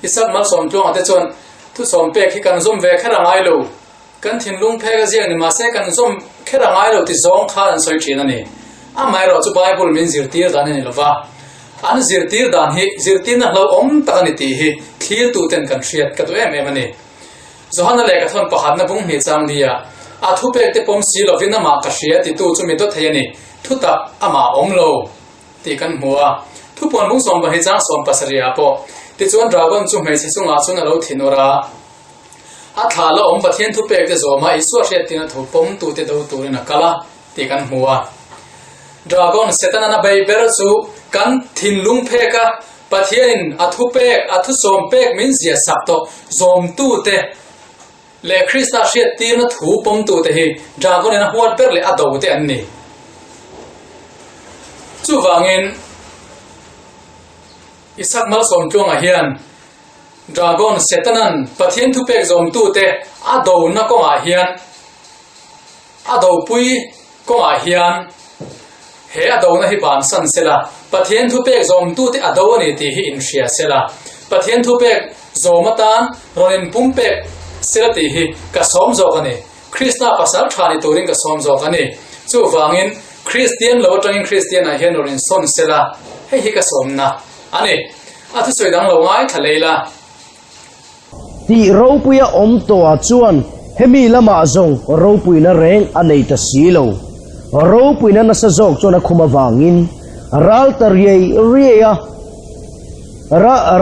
Speaker 1: Isak Malsawmtluanga te chuan thusawm pek hi kan zawm ve kher a ngai lo. Kan thinlung phek a ziak ni mahse kan zawm kher a ngai lo ti zawng khan an sawi thin a ni. Amaherawh chu Bible min zirtir dan a ni lova, an zirtir dan hi zirtirna hlauhawm tak a ni tih hi thlirtuten kan hriat ka duh em em a ni. Johana lehkha thawn pakhatna bung hnih chang nia a thupek te pawm si lovin amah ka hria titu chu mi dawt thei a ni, thutak amah a awm lo tih kan hmu a. Thupuan bung 12 chang 17 ah pawh tichuan dragon chu hmeichhe chungah chuan a lo thinur a. A thla la awm Pathian thupek te zawma Isua hriattin a tho pawmtute do turin a kal a tih kan hmu a. Dragon, Setanan a bei ber chu kan thinlung phek a, Pathianin a thupek, a thusawm pek min zia sak tawh zawmtute leh Krista hriattirna thu pawmtute hi Dragon-in a huat ber leh a do te an ni. Chuvangin Isak Malsawmtluanga hian Dragon, Setanan, Pathian thupek zawmtute a dona kawngah hian, a dopui kawngah hian he a dona hi bansan sela, Pathian thupek zawmtute a do a ni tih hi inhria sela, Pathian thupek zawm atan rawn inpumpek sela tih hi ka sawm zawk a ni. Krista pasal tha ni turin ka sawm zawk a ni. Chuvangin, Kristian lo atangin Kristianah hian rawn insawn sela, hei hi ka sawmna a ni. A thusawi dang lo ngaithla lei la.
Speaker 2: Tih ropuia awm tawhah chuan hemi lamah zawng ropuina reng a nei ta si lo. Ropuina nasa zawk chuan a khum avangin ral ta riai riai a,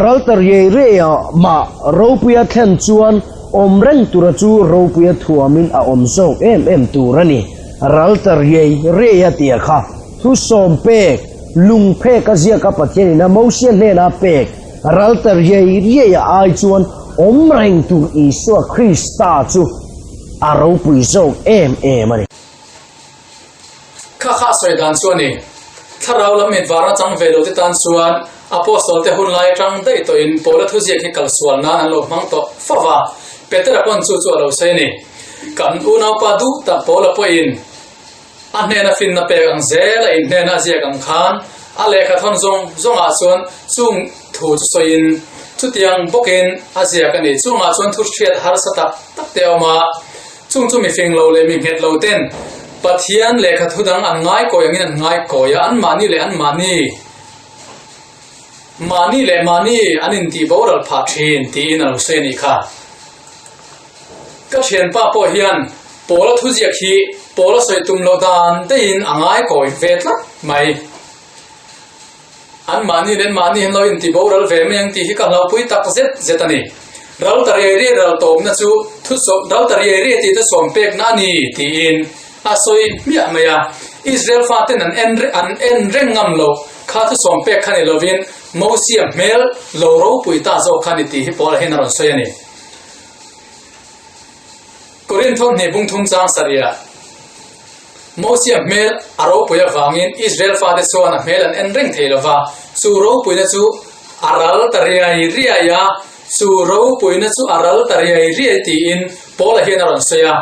Speaker 2: ral ta riai riai a mah ropuia thlen chuan awm reng tura chu ropuia thuamin a awm zawk em em tur a ni. Ral ta riai riai a tia kha thusawm pek. Lungphek a ziak a Pathian in a Mosia hnena pek ral ta riai riai a ai chuan awm reng tur Isua Krista chu a ropui zawk em em a ni.
Speaker 1: Kha kha sawi dan chu a ni. Thlarau lam mit varna chang ve lo te tan chuan Apostle te hun lai atang daih tawhin Paula thuziak hi kal sual nan an lo hmang tawh fo va, Petera pawn chu chu a lo sawi a ni. Kan unaupa duh tak Paula pawhin A hnena finna pek ang zel a inhnena a ziak ang khan a lehkha thawn zawng zawngah chuan chung thu chu sawiin chutiang bawkin a ziak a ni. Chungah chuan thu hriat harsa tak tak te a awm a, chung chu mifing lo leh mi nghet lo ten Pathian lehkha thu dang an ngaikawi angin an ngaikawi a, anmahni leh anmahni mahni leh mahni an intih boral phah thin tiin a lo sawi a nih kha. Ka thianpa pawh hian Paula thuziak hi Paula sawi tum loh dan daihin a ngai kawi ve tlat mai. An mahni leh mahni hian lo inti boral ve mai ang tih hi ka hlauhpui tak zet zet a ni. Ral ta riai riai ral tawpna chu thusawm ral ta riai riai tih thusawm pekna a ni tiin a sawi hmiah mai a. Israel faten an en an en reng ngam loh kha thusawm pek kha ni lovin Mosia hmel lo ropui ta zawk kha ni tih hi Paula hian a rawn sawi a ni. Korinth thawmhnih bung thum chang sarih ah. Mosia hmel a ropui avangin Israel fate chuan a hmel an en reng thei lo va, chu ropuina chu a ral ta riai riai a, chu ropuina chu a ral ta riai riai tiin Paula hian a rawn sawi a.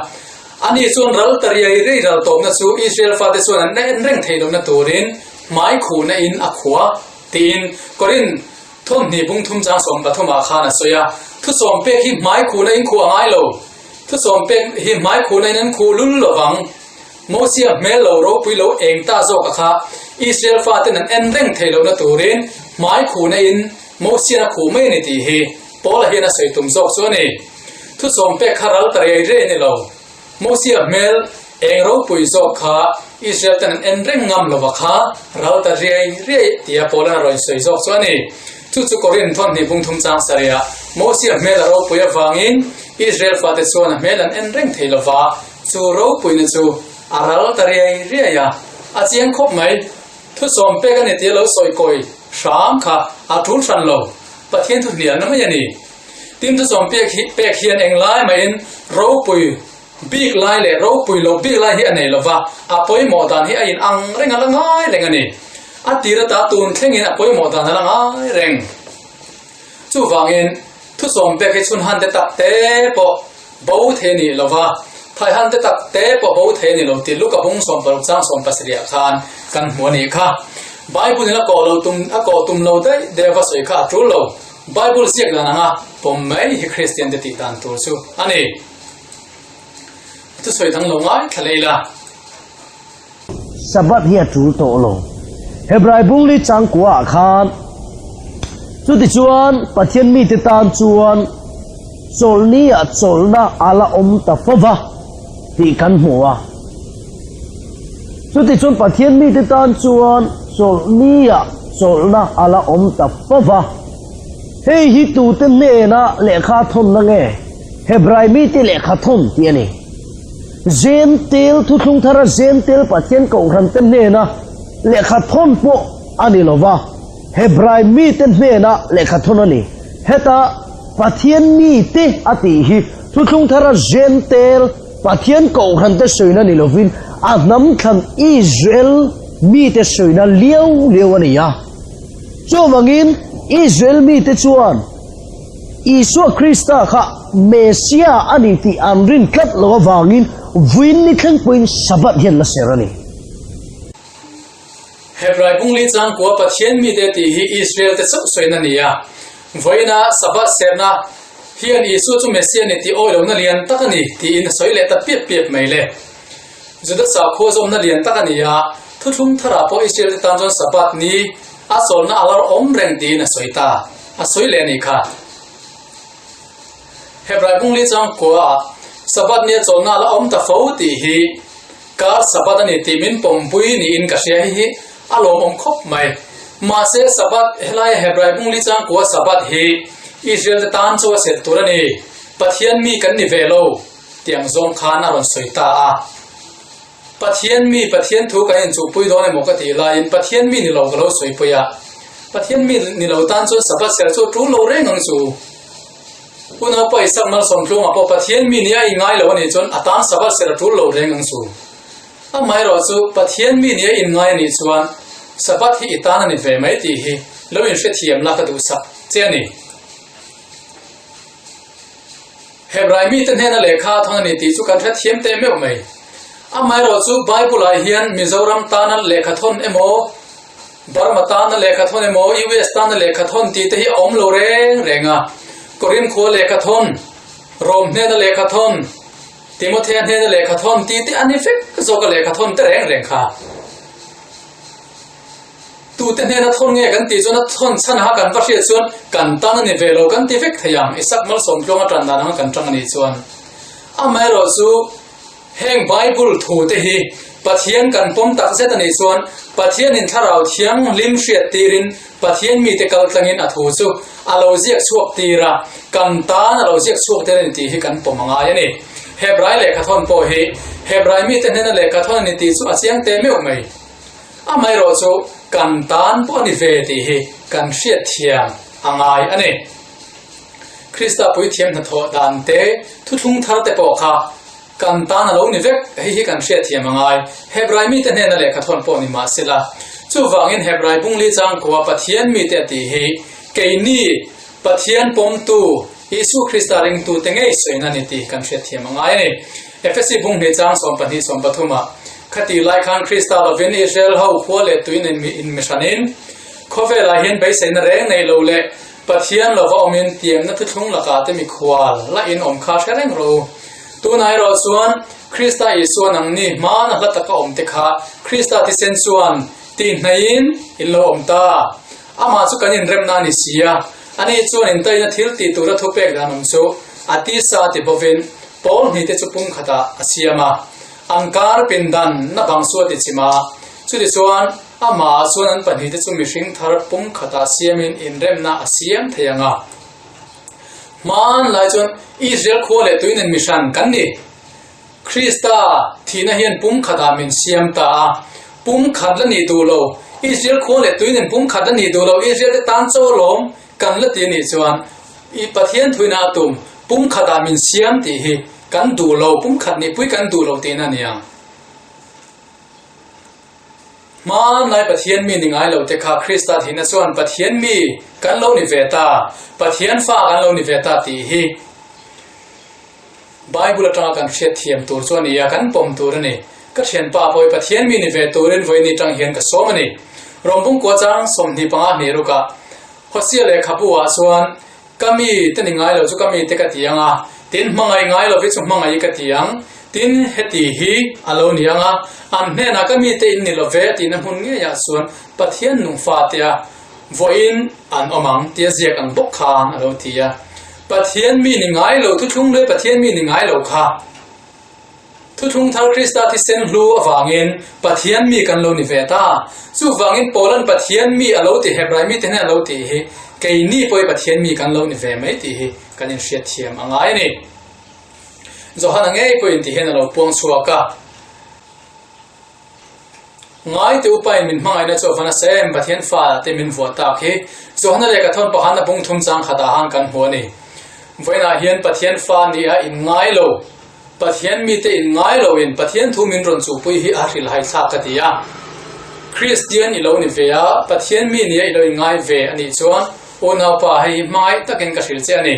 Speaker 1: Ani chuan ral ta riai riai ral tawpna chu Israel fate chuan an en reng theih lohna turin hmai khuhna in a khua tiin Korinth thawmhnih bung thum chang 13 ah khan a sawi a. Thusawm pek hi hmai khuhna in khuh a ngai lo. Thusawm pek hi hmai khuhna in an khuh lul lo vang. Mosia hmel lo ropui lo eng ta zawk a kha Israel faten an en reng theih lohna turin hmai khuhna in Mosian a khuh mai a ni tih hi Paula hian a sawi tum zawk chu a ni. Thusawm pek kha ral ta riai riai a ni lo. Mosia hmel eng ropui zawk kha Israel ten an en reng ngam lova kha ral ta riai riai tia Paula'n a rawn sawi zawk chu a ni. Chu chu Korinth thawhnih bung thum chang sarihah Mosia hmel a ropui avangin Israel fate chuan a hmel an en reng thei lova, chu ropuina chu a ral ta riai riai a, a chiang khawp mai. Thusawm pek a ni tia lo sawi kawi hram kha a tul hran lo, Pathian thu hnialna mai a ni. Tin thusawm pek hi pek hian englai maiin ropui bik lai leh ropui lo bik lai hi a nei lova, a pawimawh dan hi a in ang reng a la ngai reng a ni. A tir ata tun thlengin a pawimawh dan a la ngai reng. Chuvangin thusawm pek hi chhun han te tak te pawh bo thei a nih lova, thai han te tak te pawh bo thei a ni lo tih Luka bung 60 chang 17 ah khan kan hmu a nih kha. Bible in a kawh lo tum a kawh tum lo daih deuh va sawi kha a tul lo. Bible ziak dan anga pawm mai hi Kristian te tih dan tur chu a ni. Thusawi dang lo ngai thla leh ila.
Speaker 2: Sabbath hi a tul tawh lo. Hebrai bungli changkua ah khan chutichuan Pathian mite tan chuan chawlhni ah chawlhna a la awm ta fo va tih kan hmu a. Chutichuan Pathian mite tan chuan chawlhni ah chawlhna a la awm ta fo va. Hei hi tute hnena lehkha thawnna nge? Hebrai mite lehkha thawn tih a ni. Zentel thuthlung thara Zentel Pathian kohhrante hnena lehkha thawn pawh a ni lo va, Hebrai mite hnena lehkha thawn a ni. Heta Pathian mite a tih hi thuthlung thara Zentel Pathian kohhrante sawina ni lovin a hnam thlan Israel mite sawina liau liau a ni a. Chuvangin Israel mite chuan Isua Krista kha Messiah a ni tih an rin tlat lo avangin vuin ni thleng pawhin Sabbath hian la ser a ni.
Speaker 1: Hebrai bungli changkua Pathian mite tih hi Israel te chauh sawina a ni a. Vawiina Sabbath serna hian Isua chu Messiah a ni tih awi lohna lian tak a ni tiin a sawi leh ta piap piap mai le. Juda sakhua zawmna lian tak a ni a, thuthlung tharah pawh Israel te tan chuan Sabbath ni a chawlhna a lar awm reng tiin a sawi ta. A sawi leh a nih kha. Hebrai bungli changkua Sabbath nia chawlhna a la awm ta fo tih hi kar Sabbath a ni tih min pawmpui niin ka hria hi hi a lawmawm khawp mai. Mahse Sabbath helaia Hebrai bungli changkua Sabbath hi Israel te tan chu a serh tur a ni. Pathian mi kan ni ve lo tiang zawng khan a rawn sawi ta a. Pathian mi Pathian thu kan inchuhpui dawn emaw ka tih laiin Pathian mi ni lo ka lo sawipui a. Pathian mi ni lo tan chuan Sabbath ser chu a tul lo reng ang chu. Unaupa Isak Malsawmtlungah pawh Pathian mi nia i ngai lo a nih chuan a tan Sabbath ser a tul lo reng ang chu. Amaherawh chu Pathian mi nia i inngai a nih chuan Sabbath hi i tan a ni ve mai tih hi lo inhrethiam la ka duhsak che a ni. Hebrai mite hnena lehkha a thawn a ni tih chu kan hrethiam teh meuh mai. Amaherawhchu Bible-ah hian Mizoram tana lehkha thawn emaw, Burma tana lehkha thawn emaw, US tana lehkha thawn tih te hi a awm lo reng reng a. Korinth khua lehkha thawn, Rom hnena lehkha thawn, Timothea hnena lehkha thawn tih te a ni vek zawk a lehkha thawn te reng reng kha. Tute hnena thawn nge kan tih chuan a thawn chhan ha kan va hriat chuan kan tan a ni ve lo kan ti vek thei ang, Isak malsawmtluang a tan dan anga kan tang a nih chuan. Amaherawh chu heng Bible thu te hi Pathian kan pawm tak zet a nih chuan Pathianin thlarau thianghlim hriat tirin Pathian mite kal tlangin a thu chu a lo ziak chhuak tir a, kan tan a lo ziak chhuak tir a ni tih hi kan pawm a ngai a ni. Hebrai lehkha thawn pawh hi Hebrai mite hnena lehkha thawn a ni tih chu a chiang teh meuh mai. Amaherawh chu kan tan pawh a ni ve tih hi kan hriatthiam a ngai a ni. Krista puithiam hnathawh dan te, thuthlung thar te pawh kha. Kan tan a lo ni vek, hei hi kan hriatthiam a ngai. Hebrai mite hnena lehkha thawn pawh ni mah sela. Chuvangin Hebrai bungli changkua Pathian mite a tih hi keini Pathian pawmtu Isu Krista ringtute ngei sawina a ni tih kan hriatthiam a ngai a ni. Efesi bunghnih chang 12 13 ah Khatih lai khan Krista lovin Israel ho khua leh tuin inmihranin khawvelah hian beiseina reng nei lo leh Pathian lova awmin tiamna thuthlung lakah te mikhual la in awm kha hre reng rawh u. Tunah erawh chuan Krista Isua nangni hmana hla taka awm te kha Krista thisen chuan tihhnaihin in lo awm ta. Amah chu kan inremna a ni si a, ani chuan intaina thil tih tura thupek dan awm chu a tisa ti bovin pawl hnih te chu pumkhatah a siam a, an kar pindan na bang chu a ti chim a, chutichuan Amah chuan an pahnihte chu mihring thar pumkhatah siamin inremna a siam thei ang a. Hmanlai chuan Israel khua leh tui nen mihran kan ni. Krista thihna hian pumkhatah min siam ta a. Pumkhat la nih duh lo, Israel khua leh tui nen pumkhat la nih duh lo, Israel te tan chaw lawm kan la ti a nih chuan i Pathian thuina a tum pumkhatah min siam tih hi kan duh lo, pumkhat nihpui kan duh lo tihna a ni ang. Hmanlai Pathian mi ni ngai lo te kha Krista thihna chuan Pathian mi kan lo ni ve ta, Pathian fa kan lo ni ve ta tih hi Bible atanga kan hriat thiam tur chu a ni a, kan pawm tur a ni. Ka thianpa pawh hi Pathian mi ni ve turin vawiin atang hian ka sawm a ni. Rawmbung kua chang 25 hnih rukah Hosea lehkhabu ah chuan Ka mi te ni ngai lo chu ka mi te ka ti ang a, tin hmangaih ngai lo hi chu hmangaih ka ti ang, tin heti hi a lo ni ang a, an hnenah ka mi te in ni lo ve tihna hmun ngeiah chuan Pathian nung fatea vawiin an awm ang tia ziak ang bawk khan a lo ti a. Pathian mi ni ngai lo thuthlung leh Pathian mi ni ngai lo kha. Thuthlung thar Krista thisen hlu avangin Pathian mi kan lo ni ve ta. Chuvangin Paulan Pathian mi a lo ti Hebrai mite hian a lo tih hi keini pawhin Pathian mi kan lo ni ve mai tih hi kan inhriat thiam a ngai a ni. Johana ngei pawhin ti hian a lo puang chhuak a. Ngaite upain min hmangaihna chu a va nasa em, Pathian fa te min vuah tak hi. Johana lehkha thawn pakhatna bung thum chang khatah han kan hmu a ni. Vawiinah hian Pathian fa nia inngai lo, Pathian mite inngai loin Pathian thu min rawn chuhpui hi a hrilhai thlak ka ti a. Kristian i lo ni ve a, Pathian mi nia i lo inngai ve a nih chuan unaupa hei hi hmangaih takin ka hrilh che a ni.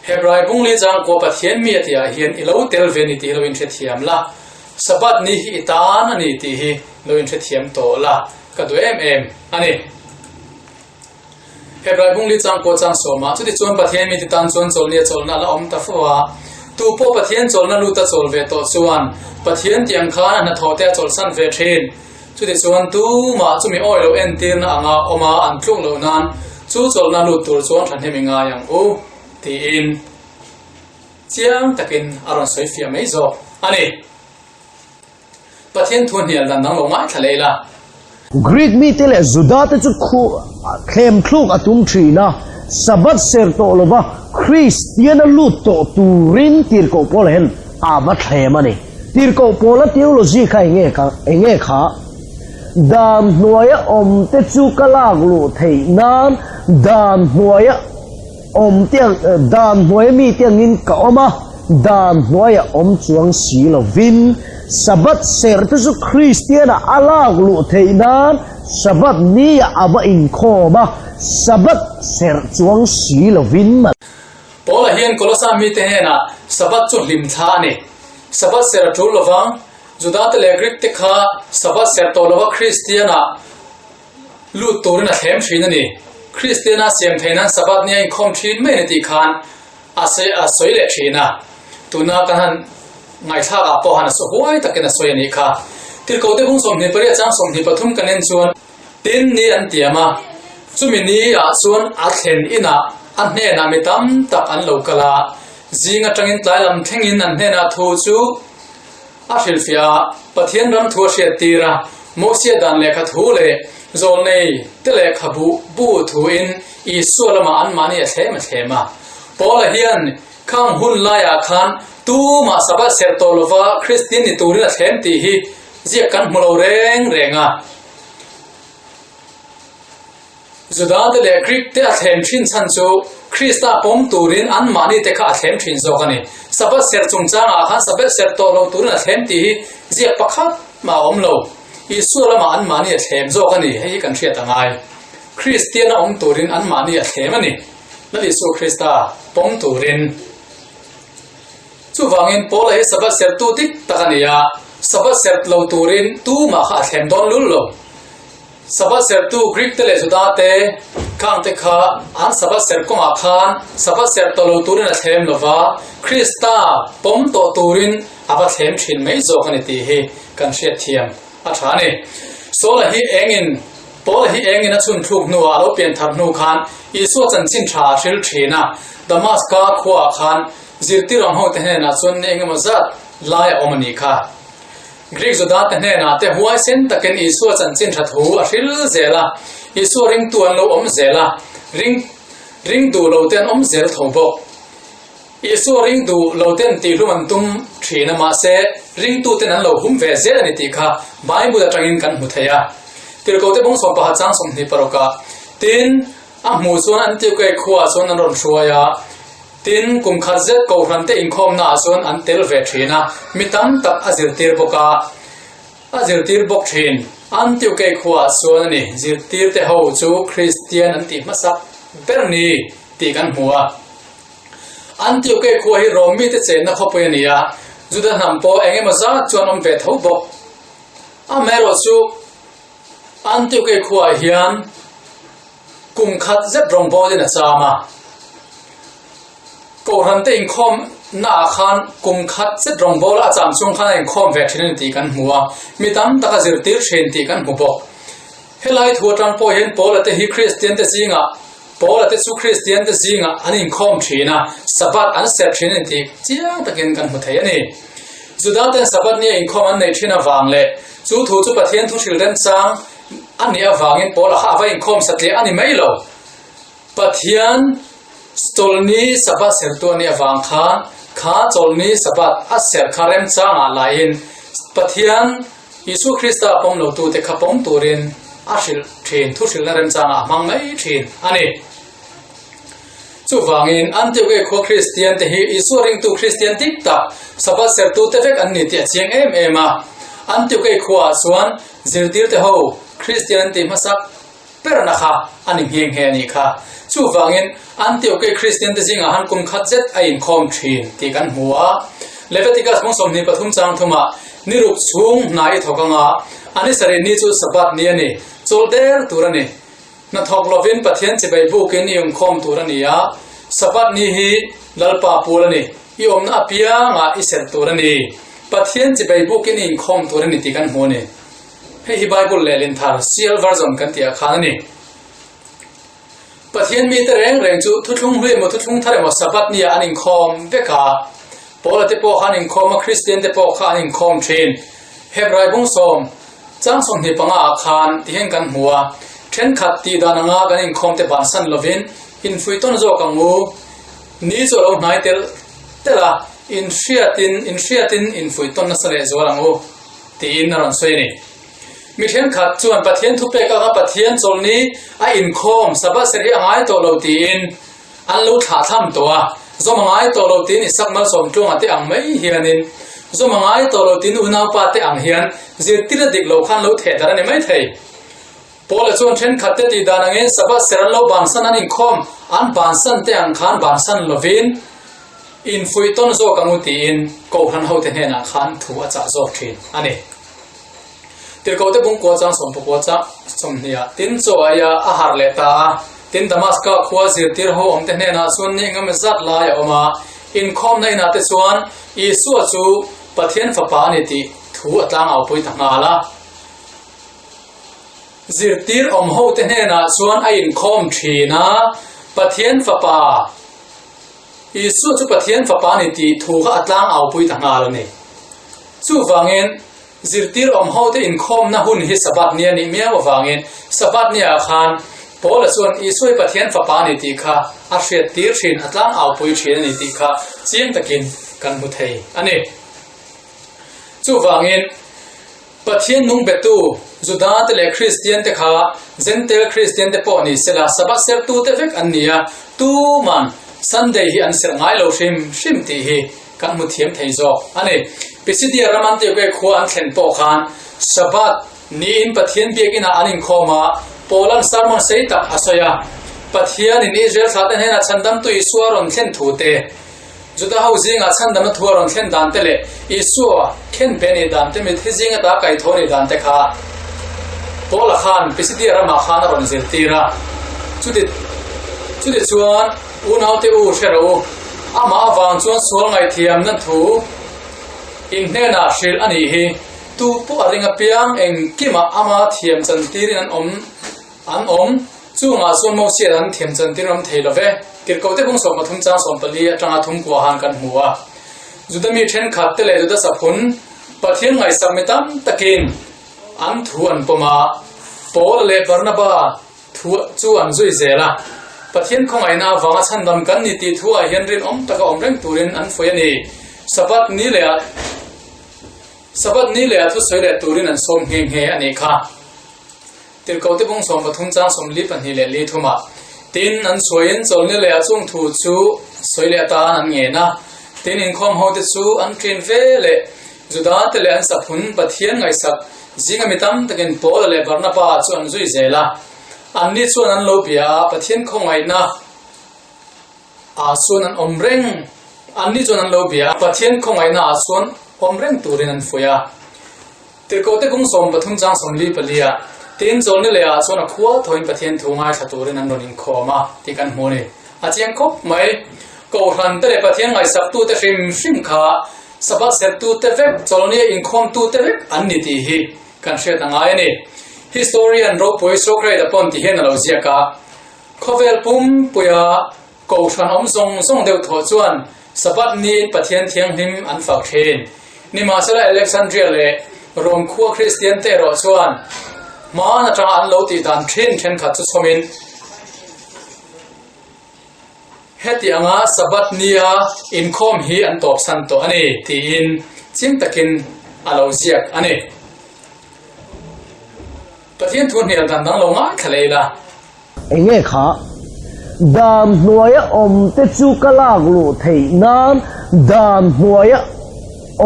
Speaker 1: Hebrai bungli changkua Pathian mi a tihah hian i lo tel ve ni tih hi lo inhrethiam la, Sabbath ni hi i tan a ni tih hi lo inhrethiam tawh la, ka duh em em a ni. Hebrai bungli changkua chang sawmah chutichuan Pathian mite tan chuan chawlhni a chawlhna a la awm ta fo a, tu pawh Pathian chawlhna lut a chawl ve tawh chuan Pathian tih ang khan a hnathawh te a chawlhsan ve thin. Chutichuan tumah chumi awi lo entirna anga awm a an tluk loh nan chu chawlhna lut tur chuan thahnem i ngai ang u tiin chiang takin a rawn sawi fiah mai zawk a ni. Pathian thu hnial dan dang lo ngaithla leh ila.
Speaker 2: Greek mite leh Juda te chu khu thlem thluk a tum thin a, Sabbath ser tawh lova Kristiana lut tawh turin tirhkoh Paula hian a va thlem a ni. Tirhkoh Paula theology kha enge kha enge kha? Dan hnuaia awm te chu ka lak luh theih nan dan hnuaia awm te ang dan hnuaia mi te angin ka awm a, dan hnuaia awm chuang si lovin Sabbath serh te chu Kristiana a lak luh theih nan Sabbath nia a va inkhawm a, Sabbath serh chuang si lovin.
Speaker 1: Paula hian Kolosa mite hnenah Sabbath chu hlim thla a ni. Sabbath ser a tul lovang. Judate leh Greek te kha Sabbath ser tawh lova Kristiana lut turin a thlem thin a ni. Kristiana siam theih nan Sabbath nia inkhawm thin mai a ni tih khan a a sawi leh thin a. Tuna kan han ngaihthlak ah pawh han a saw huai takin a sawi a nih kha. Tirhkohte bung 28 chang 23 kan en chuan Tin ni an tiam a, chumi ni ah chuan a thlen inah a hnenah mi tam tak an lo kal a, zing atangin tlai lam thlengin an hnenah thu chu a hrilhfiah a, Pathian ram thu a hriat tir a, Mosia dan lehkha thu leh zawlnei te lehkhabu bu thu in Isua lamah anmahni a thlem a thlem a. Paula hian khang hun laiah khan tumah Sabbath serh tawh lova Kristian ni turin a thlem tih hi ziak kan hmu lo reng reng a. Juda te leh Greek te a thlem thin chhan chu Krista pawm turin anmahni te kha a thlem thin zawk a ni. Sabbath serh chungchangah khan Sabbath serh tawh lo turin a thlem tih hi ziak pakhat mah a awm lo. Isua lamah anmahni a thlem zawk a ni, hei hi kan hriat a ngai. Kristian a awm turin anmahni a thlem a ni, Lal Isua Krista pawm turin. Chuvangin Paula hi Sabbath serhtu dik tak a ni a, Sabbath serh lo turin tumah kha a thlem dawn lul lo. Sabbath serhtu Greek te leh Juda te khang te kha an Sabbath serh kawngah khan Sabbath serh tawh lo turin a thlem lo va, Krista pawm tawh turin a va thlem thin mai zawk a ni tih hi kan hriatthiam a tha a ni. Saula hi engin Paula hi engin a chhun thluk hnuah a lo pian thar hnu khan Isua chanchin tha a hril thin a, Damaska khuaah khan zirtir ang hote hnenah chuan ni engemaw zat lai a awm a nih kha. Greek Judate hnenah te huaisen takin Isua chanchin tha thu a hril zel a, Isua ringtu an lo awm zel a, ring ring duh lo te an awm zel tho bawk. Isua ring duh lo ten tihhlum an tum thin a, mahse ringtuten an lo hum ve zel a ni tih kha Bible atangin kan hmu thei a. Tirhkohte bawng sawmpaha chang 26ah tin a hmuh chuan Antiochei khuaah chuan an rawn hruai a, Tin, kum khat zet Kohhrante inkhawmnaah chuan an tel ve thin a, mi tam tak a zirtir bawk a, a zirtir bawk thin. Antiokei khuaah chuan a ni, zirtirte ho chu Kristian an tih hmasak ber ni tih kan hmu a. Antiokei khua hi Rom mite chenna khawpui a ni a, Juda hnam pawh eng emaw zat chuan awm ve tho bawk. Amaherawhchu, Antiokei khuaah hian, Kum khat zet rawngbawlin a cham a, Kohhrante inkhawmnaah khan kum khat zet rawngbawla a cham chung khan a inkhawm ve thin a ni tih kan hmu a, mi tam tak a zirtir thin tih kan hmu bawk. Helai thu atang pawh hian Paula te hi Kristiante zingah Paula te chu Kristiante zingah an inkhawm thin a, Sabbath an serh thin a ni tih chiang takin kan hmu thei a ni. Judaten Sabbath nia inkhawm an neih thin avang leh chu thu chu Pathian thu hrilh remchang A nih avangin Paula kha a va inkhawm satliah a ni mai lo. Pathian chawlni Sabbath sertu a nih avang khan kha chawlni Sabbath a ser kha remchangah laiin Pathian Isua Krista pawm lotute kha pawm turin a hrilh thin, thu hrilhna remchangah a hmang mai thin a ni. Chuvangin Antioche khua Kristian te hi Isua ringtu Kristian dik tak Sabbath sertute vek an ni tih a chiang em em a. Antioche khuaah chuan Zirtirte ho Kristian an tih hmasak berna kha a ni nghe nghe a nih kha. Chuvangin Antioche Kristian te zingah han kum khat zet a inkhawm thin tih kan hmu a. Leviticus hmung 23 chang thumah ni ruk chhung hna i thawk anga a ni sarih ni chu Sabbath ni a ni, chawl der tur a ni. Hnathawk lovin Pathian chibai bukin i inkhawm tur a ni a, Sabbath ni hi Lalpa pual a ni, i awmna apiangah i serh tur a ni. Pathian chibai bukin i inkhawm tur a ni tih kan hmu a ni. Hei hi Bible lehlin thar, CL version kan tih ah khan a ni. Pathian mite reng reng chu thuthlung hlui emaw thuthlung thar emaw Sabbath ni ah an inkhawm vek a. Paula te pawh kha an inkhawm a, Kristian te pawh kha an inkhawm thin. Hebrai bawngsawm Chang 25 ah khan tihian kan hmu a, thenkhat tih dan anga kan inkhawm te bansan lovin infuih tawn zawk ang u. Ni chu a lo hnai telh telh a, inhriatin inhriatin infuih tawn nasa leh zual ang u tiin a rawn sawi a ni. Mi thenkhat chuan Pathian thupek anga Pathian chawlhni a inkhawm Sabbath serh hi a ngai tawh lo tiin An lo thlah tham tawh a, zawm a ngai tawh lo tiin Isak malsawm tluanga te ang mai hianin, zawm a ngai tawh lo tiin unaupa te ang hian zirtir a dik lo khan lo theh darh a ni mai thei. Paula chuan thenkhat te tih dan angin Sabbath ser an lo bansan an inkhawm an bansan te ang khan bansan lovin infuih tawn zawk ang u tiin Kohhran hote hnenah khan thu a chah zawk thin a ni. Tirhkohte bungkua chang sawmpakua chang sawmhniah tin chaw aia a harh leh ta a. Tin, Damaska khua zirtir ho awmte hnenah chuan ni engemaw zat lai a awm a, inkhawmna inah te chuan Isua chu Pathian Fapa a ni tih thu a tlangaupui ta nghal a. Zirtir awm hote hnenah chuan a inkhawm thin a, Pathian Fapa, Isua chu Pathian Fapa a ni tih thu kha a tlangaupui ta nghal a ni. Chuvangin, Zirtir awm hote inkhawmna hun hi Sabbath ni a nih miau avangin Sabbath niah khan Paula chuan Isua hi Pathian Fapa a ni tih kha a hriattir thin, a tlangaupui thin a ni tih kha chiang takin kan hmu thei a ni. Chuvangin. Pathian nung betu Juda te leh Kristian te kha Jentail Kristian te pawh ni sela Sabbath sertu te vek an ni a, tuman Sunday hi an serh ngai lo hrim hrim tih hi kan hmu thiam thei zawk a ni. Pisidia ram Antioke khua an thlen pawh khan Sabbath niin Pathian biakinah an inkhawm a, Paula'n sermon sei tak a sawi a, Pathianin Israel thlahte hnenah chhandamtu Isua rawn thlen thu te, Juda ho zingah chhandamna thu a rawn thlen dan te leh Isua khen pe nih dan te, mitthi zing ata kaitho nih dan te kha Paula khan Pisidia ramah khan a rawn zirtir a. Chuti chuti chuan unaute u hre rawh u, amah avang chuan sual ngaihthiamna thu in hnenah hrilh a nih hi. Tu pawh a ring apiang engkimah ama thiam chantirin an awm. An awm. Chungah chuan Mosian an thiam chantir awm thei lo ve. Tirhkohte bung 13 chang 14 atanga thum kua han kan hmu a. Juda mi thenkhat te leh Juda saphun Pathian ngaihsak mi tam takin an thu an pawm a. Paul leh Barnaba thu chu an zui zel a. Pathian khawngaihna avanga chhandam kan ni tih thu ah hian rinawm taka awm reng turin an fuih a ni. Sabbath ni leh ah Sabbath ni leh ah thusawi leh turin an sawm nghe nghe a nih kha. Tirhkohte bung 13 chang 42 leh li thumah tin an sawiin chawlhni leh a chung thu chu sawi leh atan an ngen a. Tin inkhawm hote chu an ṭin ve leh Juda te leh an saphun Pathian ngaihsak zinga mi tam takin Paula leh Barnaba chu an zui zel a. Anni chuan an lo bia a, Pathian khawngaihna ah chuan an awm reng. Anni chuan an lo bia a, Pathian khawngaihna ah chuan awm reng turin an fuih a. Tirhkohte kung 13 chang 44 ah, Tin, chawlhni leh ah chuan a khua thawin Pathian thu ngaithla turin an rawn inkhawm a tih kan hmu a ni. A chiang khawp mai. Kohhran te leh Pathian ngaihsaktute hrim hrim kha Sabbath sertute vek, chawlhnia inkhawmtute vek an ni tih hi kan hriat a ngai a ni. Historian ropui Socrates-a pawn ti hian a lo ziak a, Khawvel pumpuia Kohhran awm zawng zawng deuh thawh chuan Sabbath niin Pathian thianghlim an fak thin. Nimahsela Alexandria leh Rom khua Kristian te erawh chuan hmaan atanga an lo tih dan thin thenkhat chu chhawmin heti anga Sabbath nia inkhawm hi an tawpsan tawh a ni tiin chim takin a lo ziak a ni. Pathian thu hnial dan dang lo ngaithla leh ila.
Speaker 2: Enge kha? Dan hnuaia awm te chu ka lak luh theih nan dan hnuaia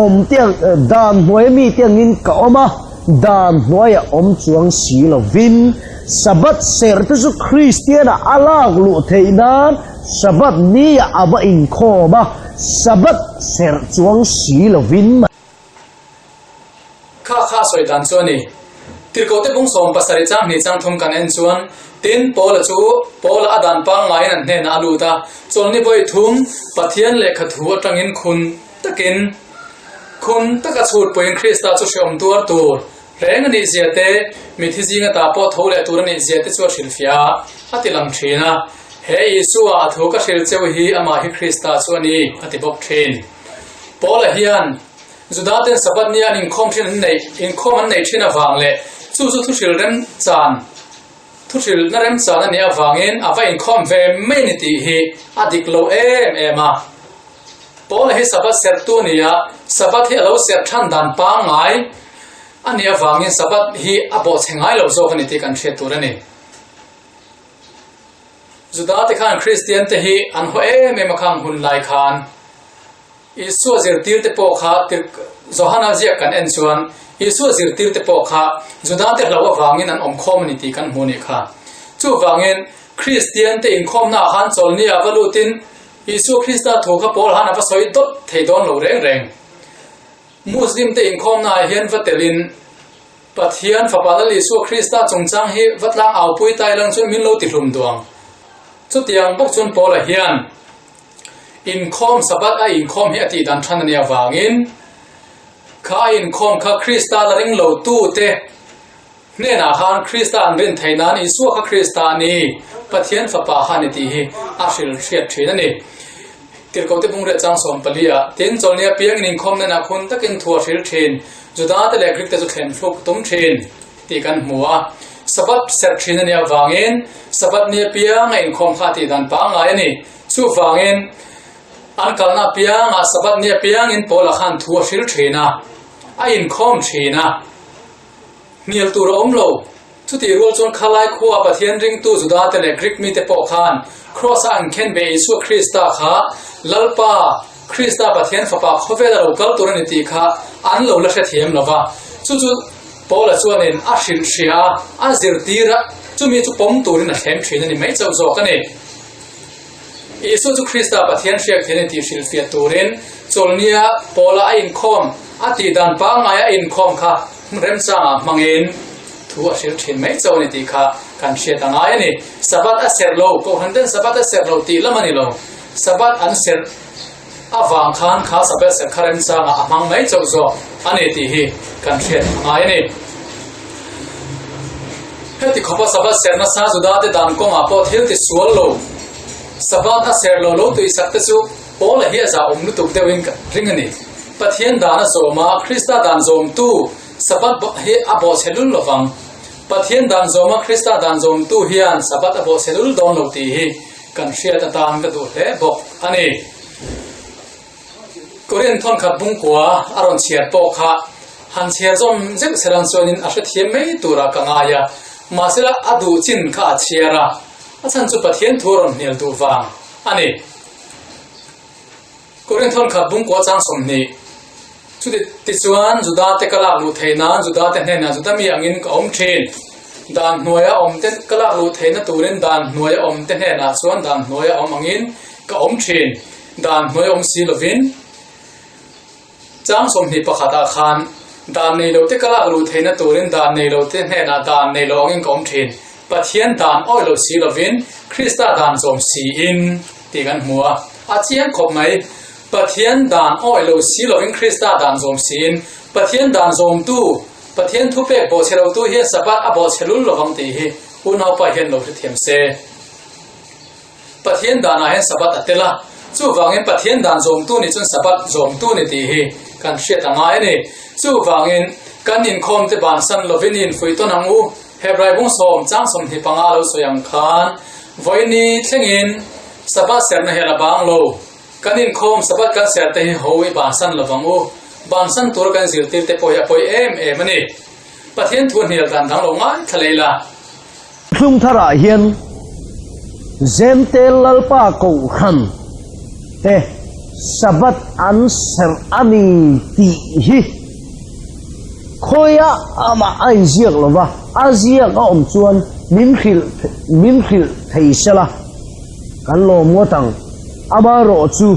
Speaker 2: awm te ang dan hnuaia mi te angin ka awm a, dan hnuaia awm chuang si lovin Sabbath serh te chu Kristiana a lak luh theih nan Sabbath nia a va inkhawm a, Sabbath serh chuang si lovin.
Speaker 1: Kha kha sawi dan chu a ni. Tirhkohte bung 70 chang hnih chang thum kan en chuan tin Paula chu Paula a dan pangngaiin an hnenah a lut a, chawlhni vawi thum Pathian lehkha thu atangin khun takin khun taka chhut puiin Krista chu hreawm tuar tur reng a nih zia te, mithi zinga ta pawh tho leh tur a nih zia te chu a hrilhfiah a, a ti lang thin a. He Isua a thu ka hrilh cheu hi amah hi Krista chu a ni, a ti bawk thin. Paula hian Juda ten Sabbath nia an inkhawm thin an neih inkhawm an neih thin avang leh chu chu thuhril remchan thuhrilna remchan a nih avangin a va inkhawm ve mai a ni tih hi a dik lo em em a. Paula hi Sabbath serhtu a ni a, Sabbath hi a lo serh than dan pangngai a nih avangin Sabbath hi a bawhchhe ngai lo zawk a ni tih kan hriat tur a ni. Juda te khan Kristian te hi an haw em em a khang hun lai khan. Isua zirtirte pawh kha tir Johana ziak kan en chuan Isua zirtirte pawh kha Judate hlo avangin an awm khawm a ni tih kan hmu nih kha. Chuvangin Kristiante inkhawmnaah khan chawlhnia va lutin Isua Krista thu kha Paul han a va sawi dawt thei dawn lo reng reng. Muslimte inkhawmnaah hian va telin Pathian Fapa Lal Isua Krista chungchang hi va tlang aupui ta ilang chuan min lo tihlum duang. Chutiang bawk chuan Paula hian Inkhawm Sabbath a inkhawm hi a tih dan than a nih avangin kha a inkhawm kha Krista la ring lo tute hnenah khan Krista an rin theih nan Isua kha Krista a ni, Pathian Fapa kha a ni tih hi a hrilh hriat thin a ni. Tirhkohte bungreh chang 14 ah tin chawlhni apiangin inkhawm nenah khun takin thu a hrilh thin, Juda te leh Greek te chu thlen thluk tum thin tih kan hmu a. Sabbath serh thin a nih avangin Sabbath ni apiang a inkhawm kha a tih dan pangngai a ni. Chuvangin, an kalna apiangah Sabbath ni apiangin Paula khan thu a hril thin a, a inkhawm thin a. Hnial tur a awm lo. Chutih rual chuan khalai khua Pathian ringtu Judate leh Greek mite pawh khan Kraws-a an khen ve Isua Krista kha Lalpa, Krista Pathian Fapa khawvela lo kal tur a ni tih kha an lo la hrethiam lo va. Chu chu Paula chuanin a hrilh hria a, a zirtir a, chumi chu pawm turin a thlem thin a ni mai chauh zawk a ni. Isua chu Krista Pathian hriak thian a ni tih hrilhfiah turin chawlhnia Paula a inkhawm a tih dan pangngaia a inkhawm kha remchangah hmangin thu a hrilh thin mai chauh a ni tih kha kan hriat a ngai a ni. Sabbath a serh lo, Kohhran ten Sabbath a serh lo tih lam a ni lo. Sabbath an serh avang khan kha Sabbath serh kha remchangah a hmang mai chauh zawk a ni tih hi kan hriat a ngai a ni. Heti khawpa Sabbath serh nasa Judate dan kawngah pawh thil ti sual lo, Sabbath a serh lo lo tuisak te chu Paula hi a zahawm lutuk deuhin ka ring a ni. Pathian dan a zawm a, Krista dan zawmtu Sabbath hi a bawhchhe lul lo vang. Pathian dan zawm a, Krista dan zawmtu hian Sabbath a bawhchhe lul dawn lo tih hi kan hriat atan ka duh hle bawk a ni. Korin thawnkhat bungkua a rawn chhiar pawh kha han chhiar zawm zeuh selang chuanin a hrethiam mai turah ka ngai a, mahsela a duh chin kha a chhiar a, a chhan chu Pathian thu a rawn hnial duh vang a ni. Korin thawnkhat bungkua chang 20 Chuti tichuan Judate ka lak luh theih nan Judate hnenah Juda mi angin ka awm thin. Dan hnuaia awm te ka lak luh theihna turin dan hnuaia awm te hnenah chuan dan hnuaia awm angin ka awm thin. Dan hnuai awm si lovin chang 21 ah khan dan nei lo te ka lak luh theihna turin dan nei lo te hnenah dan nei lo angin ka awm thin. Pathian dan awi lo si lovin Krista dan zawm siin tih kan hmu a. A chiang khawp mai. Pathian dan awi lo si lovin Krista dan zawm siin Pathian dan zawmtu, Pathian thupek bawhchhe lotu hian Sabbath a bawhchhe lul lovang tih hi unaupa hian lo hrethiam se. Pathian danah hian Sabbath a tel a, chuvangin Pathian dan zawmtu nih chuan Sabbath zawmtu ni tih hi kan hriat a ngai a ni. Chuvangin kan inkhawmte bansan lovin i infuih tawn ang u. Hebrai bung sawm chang 25 lo sawi ang khan vawiini thlengin Sabbath serhna hi a la bang lo. Kan inkhawm Sabbath kan serh te hi ho i bansan lovang u. Bansan tura kan zirtir te pawh hi a pawi em em a ni. Pathian thu hnial dan dang lo ngaithla leh ila.
Speaker 2: Thlung tharah hian Zentel Lalpa Kohhran te Sabbath an serh a ni tih hi khawiah amah a inziak lo va, a ziak a awm chuan min hrilh min hrilh thei sela kan lawm ngawt ang. Amaherawhchu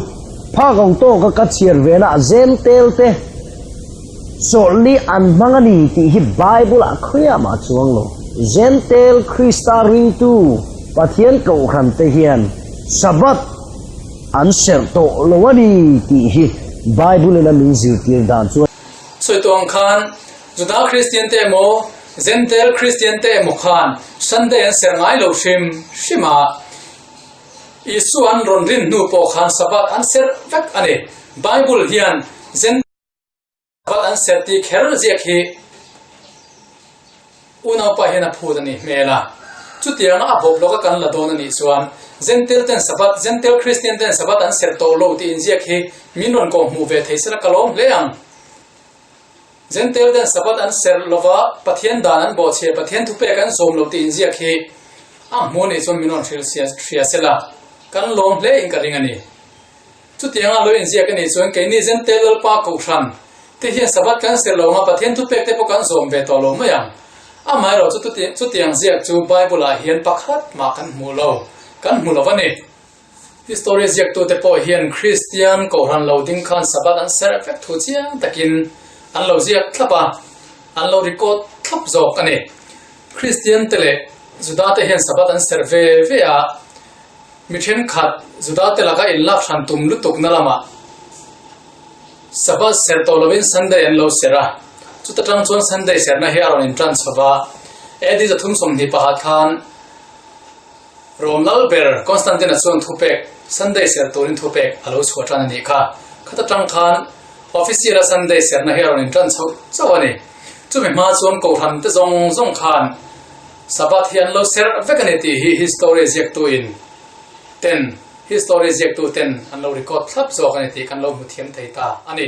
Speaker 2: phak ang tawka ka chhiar vena Zentel te Chawlhni an hmang a ni tih hi Bible-ah khawiah mah a chuang lo. Jentail Krista ringtu Pathian kohhrante hian Sabbath an serh tawh lo a ni tih hi Bible-in a min zirtir dan chu a ni.
Speaker 1: Sawi tawh ang khan Juda Kristian te emaw Jentail Kristian te emaw khan Sunday an serh ngai lo hrim hrim a. Isua an rawn rin hnu pawh khan Sabbath an serh vek a ni. Bible hian Jentail Sabbath an serh tih kher ziak hi unaupa hian a phut a nih hmel a. Chutianga a bawp lawka kan la dawn a nih chuan Jentail ten Sabbath, Jentail Kristian ten Sabbath an serh tawh lo tih inziak hi min rawn kawhhmuh ve thei sela ka lawm hle ang. Jentail ten Sabbath an serh lova Pathian dan an bawhchhia, Pathian thupek an zawm lo tih inziak hi a hmuh a nih chuan min rawn hrilh hria sela kan lawm hle in ka ring a ni. Chutianga lo inziak a nih chuan keini Jentail Lalpa Kohhran te hian Sabbath kan serh lo anga Pathian thupek te pawh kan zawm ve tawh lo mai ang. Amaherawhchu chutiang ziak chu Bible ah hian pakhat mah kan hmuh lo, kan hmu lo a ni. History ziaktute pawh hian Kristian Kohhran lo ding khan Sabbath an serh vek thu chiang takin an lo ziak thlap a, an lo record thlap zawk a ni. Kristian te leh Juda te hian Sabbath an serh ve ve a, Mi thenkhat Judate laka inlak hran tum lutukna lamah Sabbath serh tawh lovin Sunday an lo serh a, chuta tang chuan Sunday serhna hi a rawn intan chho va. AD 320 pahat khan Rom lal ber Constantine-a chuan thupek Sunday serh turin thupek a lo chhuah tan a nih kha. Khata tang khan official-a Sunday serhna hi a rawn intan chho chauh a ni. Chumi hma chuan Kohhran te zawng zawng khan Sabbath hi an lo serh vek a ni tih hi history ziaktu in ten history ziaktu ten an lo record thlap zawk a ni tih kan lo hmu thiam thei ta a ni.